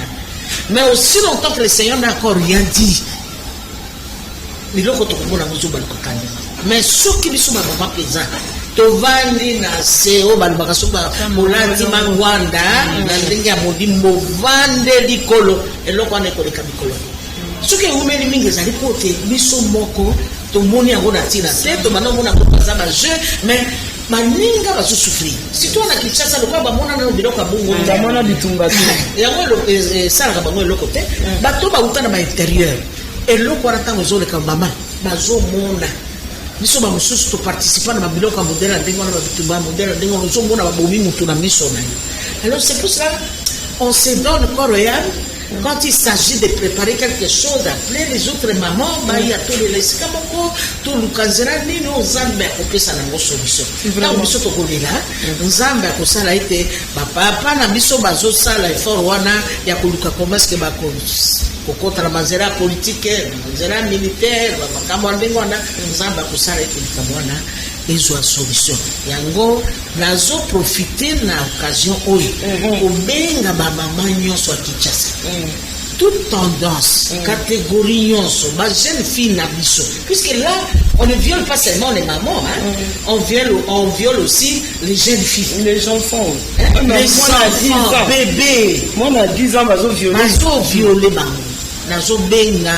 [SPEAKER 4] mais aussi longtemps que le Seigneur n'a encore rien dit, biloko tokomona yango ezobaluka kanda. Mais soki biso bamama mpenza tovandi na se, oyo balobaka soki bolati mangwanda na ndenge ya molimo, bovande likolo, eloko wana ekoleka mikolo. Soki ewumeli mingi, ezali po te biso moko tomoni yango na ntina te. Tobanda omona yango baza bajeu, mais baninga bazosouffrir, surtout na Kinshasa, lokola bamona nano biloko ya bongo.
[SPEAKER 1] Bamona bitumba te.
[SPEAKER 4] Yango esalaka bango eloko te. Bato bauta na baintérieur, eloko wana ntango ezoleka, mama bazomona. Biso bamosusu toparticipa na babiloko ya modèle ya ndenge wana, babitumba ya modèle ya ndenge wana, ozomona babomi motu na miso na yo. Alors c'est pour cela on se donne corps et âme quand il s'agit de préparer quelque chose, d'appeler les autres mamans baya tolela esika moko, toluka nzela nini oyo Nzambe akopesa nango solution. Ntango biso tokolela, Nzambe akosala ete bapapa na biso bazosala effort wana ya koluka comment est-ce que bakokota na banzela ya politike, na banzela ya militaire, bamakambo ya ndenge wana. Nzambe akosala ete likambo wana ezwa solution. Yango nazoprofite na occasion oyo kobenga bamama nyonso ya Kinshasa, toute tendance, catégorie nyonso, bajeune fille na biso, puisque là on ne viole pas seulement les mamans, hein. On viole aussi les jeunes filles.
[SPEAKER 1] Les enfants.
[SPEAKER 4] Hein? Les enfants bébés.
[SPEAKER 1] Mwana 10 ans bazoviole.
[SPEAKER 4] Bazoviole bango. Nazobenga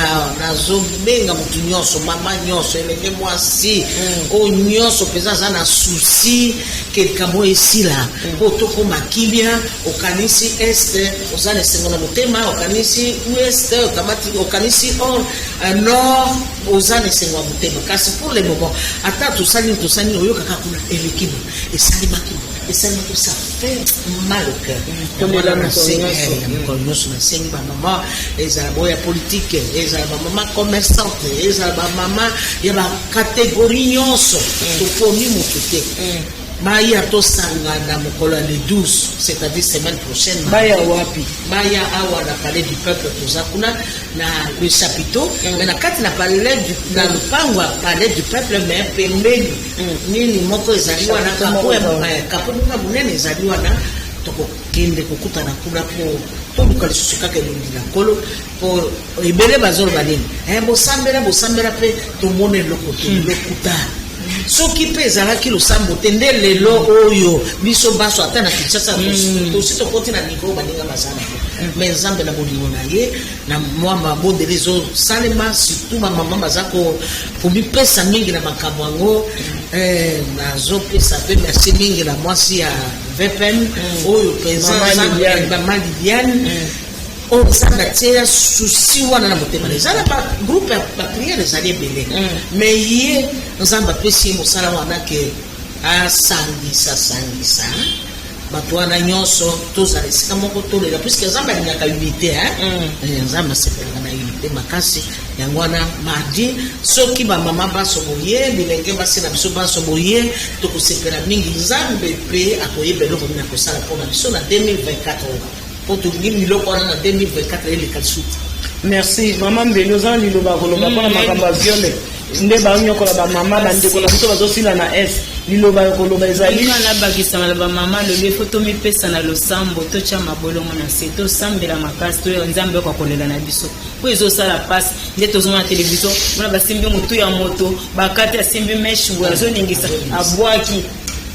[SPEAKER 4] motu nyonso, mama nyonso, elenge mwasi oyo nyonso mpenza aza na souci ke likambo esila mpo tokóma kimia. Okanisi Est, oza na esengo na motema. Okanisi Ouest, okanisi or Nord, oza na esengo ya motema. Kasi pour le moment, ata tosali nini, tosali nini, oyokaka kuna eleki bo, esalemaki bo, esalemaki, ça fait mal au cœur. Mokolo nyonso nasengi bamama, ezala boyo ya politike, ezala bamama commerçante, ezala bamama ya bacatégorie nyonso, toponi motu te, baya tosangana mokolo ya le 12, c'est-à-dire semaine prochaine.
[SPEAKER 1] Baya wapi?
[SPEAKER 4] Baya awa na Palais du Peuple. Toza kuna na le chapiteau, mais na kati na palais na lopango ya Palais du Peuple, mais pembeni nini moko ezali wana, kapo moko ya monene ezali wana. Tokokende kokutana kuna mpo toluka lisusu kaka elongi na Nkolo, mpo ebele bazoloba nini, bosambela, bosambela mpe tomona eloko te. Lokuta. Soki mpe ezalaki losambo te, nde lelo oyo biso baso ata na Kinshasa tosi tokoti na niveau baninga baza nango. Mais Nzambe na bolingo na ye, na mwa mabondeli ezosalema, surtout bamama baza komipesa mingi na makambo yango. Nazopesa mpe merci mingi na mwasi ya VPM oyo mpenza, mama Liliane, oyo Nzambe atia souci wana na motema na. Eza na bagroupe ya baprière, ezali ebele, mais ye Nzambe apesi ye mosala wana ke asangisa sangisa bato wana nyonso, tozala esika moko, tolela, puisque Nzambe alingaka unité. Nzambe asepelaka na unité makasi. Yango wana mardi, soki bamama baso boye, bilenge basi na biso baso boye, tokosepela mingi. Nzambe mpe akoyeba eloko nini akosala mpona biso na 2024 oyo, mpo tolingi biloko wana na 2024 eleka lisusu.
[SPEAKER 1] Merci, mama Mbeli. Oza na liloba koloba mpona makambo ya viol, nde banyokola bamama, bandeko na biso bazosila na Est? Liloba ya koloba ezali?
[SPEAKER 3] Nga nabakisama na bamama alobi, efo tomipesa na losambo, totya mabolongo na se, tosambela makasi, toyo Nzambe oyoka kolela na biso, mpo ezosala mpasi. Nde tozomona televizio, mona basimbi motu ya moto, bakati, asimbi mèche boye, azoningisa, abwaki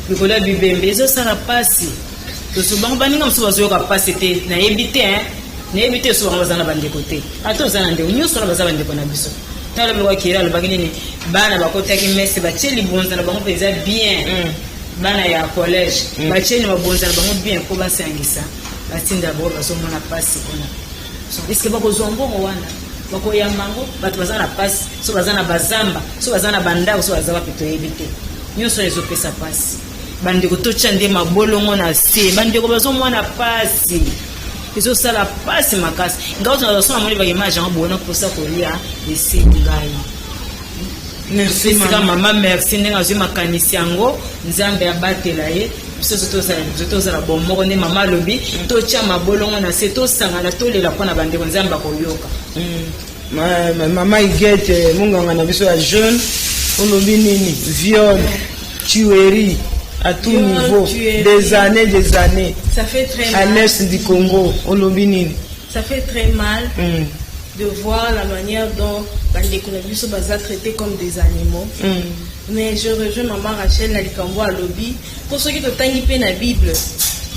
[SPEAKER 3] likolo ya bibembe. Ezosala mpasi. Toso bango, baninga mosusu bazoyoka mpasi te. Nayebi te, nayebi te so bango baza na bandeko te. Ata oza na ndeko, nyonso wana baza bandeko na biso. Tala biloko akeli, alobaki nini? Bana bakotaki messe, batie libonza na bango mpenza bien. Bana ya collège batie mabonza na bango bien mpo basangisa, batinda bango. Bazomona mpasi kuna. Eske bakozwa mbongo wana, bakoyamba yango? Bato baza na mpasi, so baza na bazamba, so baza na bandako, so baza wapi, toyebi te. Nyonso ezopesa mpasi. Bandeko, totya nde mabolongo na se. Bandeko bazomona mpasi, ezosala mpasi makasi. Ngai ozo so namoni baimage yango bona, mposa kolia esili ngai.
[SPEAKER 1] Merci.
[SPEAKER 3] Esika mama, merci ndenge azwi makanisi yango. Nzambe abatela ye. Biso biso tozala bon moko. Nde mama alobi, totya mabolongo na se, tosangana, tolela mpo na bandeko. Nzambe akoyoka.
[SPEAKER 1] Mama Igete, monganga na biso ya jeune, olobi nini? Viol, tuerie à tout
[SPEAKER 2] Viol,
[SPEAKER 1] niveau,
[SPEAKER 2] tuerie.
[SPEAKER 1] Des années, des années.
[SPEAKER 2] Ça fait très
[SPEAKER 1] À
[SPEAKER 2] mal.
[SPEAKER 1] l'est du Congo, olobi nini?
[SPEAKER 2] Ça fait très mal de voir la manière dont bandeko na biso baza traités comme des animaux. Mais je rejoins maman Rachel na likambo alobi, mpo soki totangi mpe na Bible,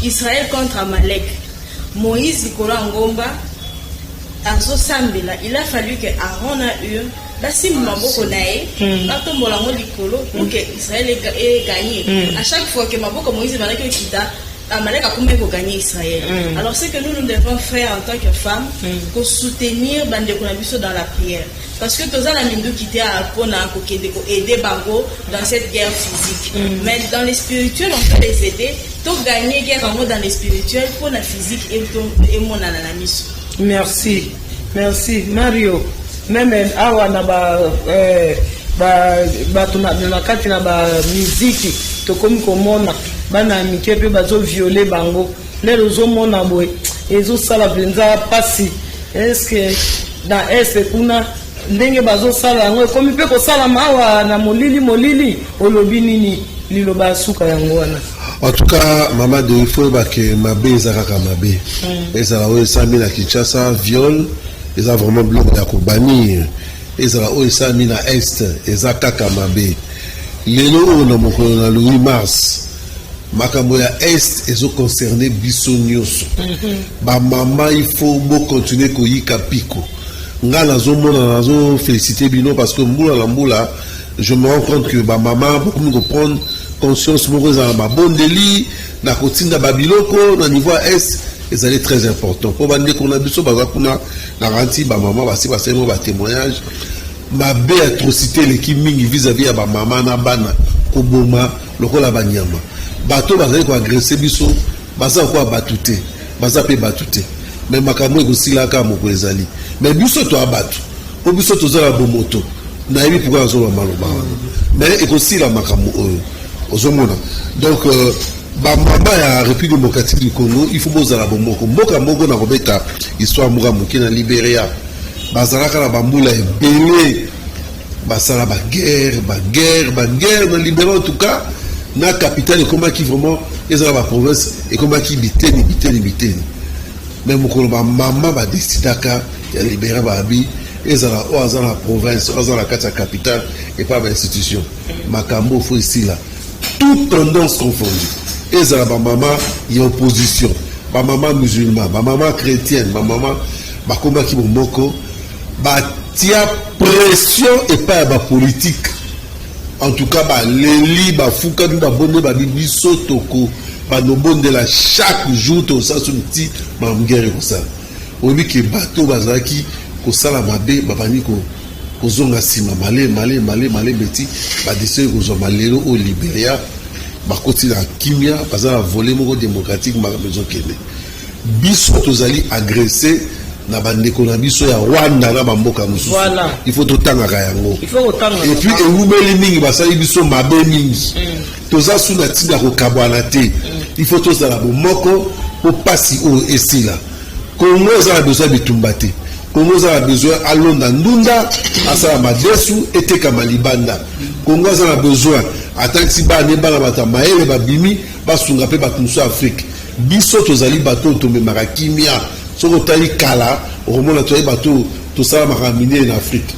[SPEAKER 2] Israël contre Amalek, Moïse likolo ya ngomba azosambela, il a fallu que Aaron na Hur basimba maboko na ye, batombola yango likolo pour que Israël egagner. À chaque fois que maboko Moïse ebandaki okita, Amalek akomaki kogagner Israël. Alors ce que nous, nous devons faire en tant que femme, kosoutenir bandeko na biso dans la prière, parce que toza na minduki te mpona kokende koaider bango dans cette guerre physique, mais dans le spirituel on peut les aider. Togagner guerre yango dans le spirituel, mpona physique emonana na miso.
[SPEAKER 1] Merci, merci Mario. Même awa na ba ba bato na kati na bamiziki, tokomi komona bana ya mike mpe bazovioler bango. Lelo ozomona boye, ezosala mpenza mpasi. Est-ce na Est kuna ndenge bazosala yango, ekomi mpe kosalama awa na molili molili? Olobi nini? Liloba ya suka yango wana.
[SPEAKER 5] En tout cas, mama de, il faut oyeba mabe eza kaka mabe. Ezala oyo esalami na Kinshasa, viol eza vraiment biloko ya kobannir. Ezala oyo esalami na Est, eza kaka mabe. Lelo oyo na mokolo na le 8 mars, makambo ya Est ezoconcerne biso nyonso. Bamama, il faut bocontinue koyika piko. Nga nazomona, nazofélicité bino, parce que mbula na mbula, je me rends compte que bamama bokomi koprendre conscience moko. Ezala na babondeli, na kotinda babiloko na niveau ya Est, ezali très important mpo bandeko na biso baza kuna. Na ranti bamama basi basali mo batémoignage. Mabe, atrocité eleki mingi vis-à-vis ya bamama na bana, koboma lokola banyama. Bato bazali koagresser biso, baza lokola bato te, baza mpe bato te. Mais makambo ekosilaka moko ezali, mais biso toya bato, mpo biso toza na bomoto. Nayebi pourquoi nazoloba maloba wana, mais ekosila makambo oyo ozomona. Donc bamama ya République démocratique du Congo, il faut bozala bomoko, mboka moko. Na kobeta histoire mboka moke, na Libéria bazalaka na bambula ebele, basala baguerre, baguerre, baguerre na Libéria. En tout cas na capitale ekomaki vraiment, ezala baprovince, ekomaki biteni biteni biteni. Mais mokolo bamama badecidaka ya Libéria, babi Ezala oyo aza na province, oyo aza na kati ya capitale, epai ya bainstitution, makambo faut esila. Toute tendance confondue, ezala bamama ya opposition, bamama musulman, bamama chrétienne, bamama bakomaki bomoko, batia pression epai ya bapolitique. En tout cas, baleli, bafukami, babonde, babi biso toko banobondela chaque jour, tosala so ti makambo guerre ekosala. Oyebi ke bato bazalaki kosala mabe babandi kozonga nsima male male male malembe ti badécision ekozwama. Lelo oyo Liberia bakoti na kimia, baza na volet moko démocratique, makambo ezokende. Biso tozali agressé na bandeko na biso ya Rwanda na bamboka mosusu. Il faut totangaka yango.
[SPEAKER 1] Il faut kotanga.
[SPEAKER 5] Et puis ewumeli mingi, basali biso mabe mingi. Toza su na ntina kokabwana te, il faut tozala bomoko mpo pasi oyo esila. Kongo eza na besoin ya bitumba te. Kongo eza na besoin alonda ndunda, asala madesu, etekama libanda. Kongo aza na besoin atangisi bana ne, bana bato ya mayele babimi, basunga mpe bato mosusu ya Afrique. Biso tozali bato oyo tomemaka kimia. Soki otali kala, okomona tozali bato oyo tosalamaka minene na Afrique.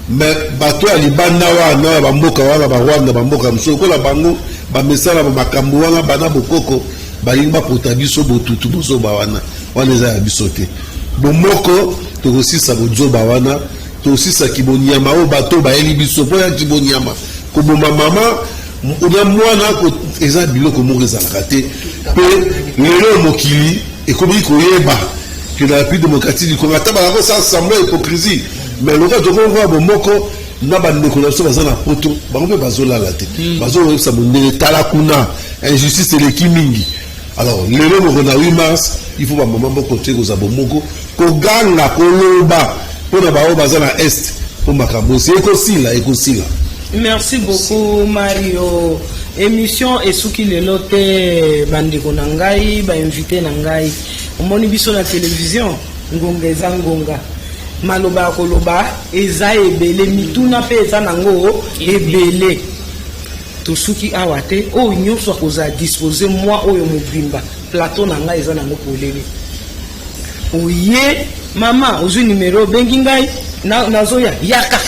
[SPEAKER 5] Mais bato ya libanda wana, ya bamboka wana, Barwanda, bamboka mosusu lokola bango, bamesala makambo wana bana bokoko, balingi bapota biso botutu. Bozoba wana wana eza ya biso te. Bomoko, tokosisa bozoba wana, tokosisaki bonyama oyo bato bayeli biso mpo yaki bonyama. Koboma mama na mwana eza biloko moko ezalaka te. Mpe lelo mokili ekomi koyeba ke na République démocratique du Congo, ata bazala kosala semblant, hypocrisie, mais lokola tokokoa bomoko na bandeko na biso baza na Poto, bango mpe bazolala te, bazoyebisa mondele: tala kuna, injustice eleki mingi. Alors lelo moko na 8 mars, il faut bamama moko te kozala bomoko, koganga, koloba mpona baoyo baza na Est, mpo makambo esi ekosila, ekosila.
[SPEAKER 1] Merci beaucoup, Mario. Émission esuki lelo te. Bandeko na ngai, bainvité na ngai, omoni biso na télévision, ngonga eza ngonga, maloba ya koloba eza ebele, mituna mpe eza nango ebele. Tosuki awa te. Oyo nyonso akozala disposé, mwa oyo mobimba, plateau na ngai eza nango polele. Oye mama, ozwi numero, obengi ngai, nazoya, yaka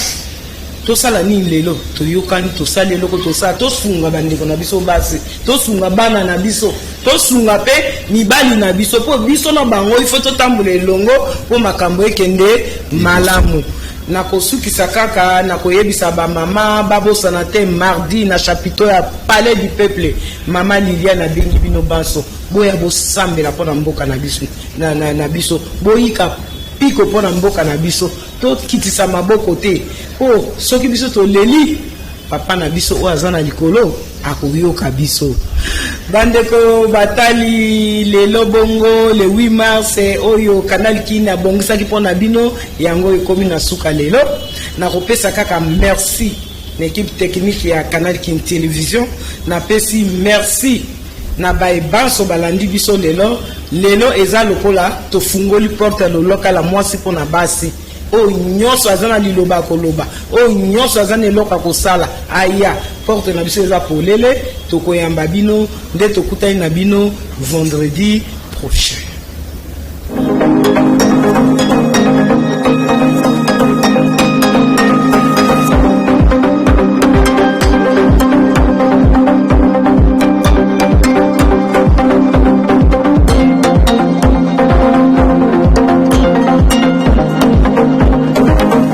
[SPEAKER 1] tosala nini. Lelo toyokani, tosali eloko, tosala, tosunga bandeko na biso basi, tosunga bana na biso, tosunga mpe mibali na biso, mpo biso na bango ifo totambola elongo mpo makambo ekende malamu. Nakosukisa kaka na koyebisa bamama babosana te, mardi na chapiteau ya Palais du Peuple, mama Liliane abengi bino banso, boya bosambela mpo na mboka na biso, na biso. Boyika piko mpo na mboka na biso, tokitisa maboko te, mpo soki biso toleli, papa na biso oyo aza na likolo akoyoka biso. Bandeko batali, lelo bongo le 8 mars oyo Canal Kini abongisaki mpo na bino, yango ekomi na suka lelo. Nakopesa kaka merci na équipe technique ya Canal Kin Télévision. Napesi merci na baebanso balandi biso lelo. Lelo eza lokola tofungoli porte ya loloka la mwasi mpo na basi. Oyo nyonso aza na liloba ya koloba, oyo nyonso aza na eloko ya kosala, aya, porte na biso eza polele, tokoyamba bino. Nde tokutani na bino vendredi prochain.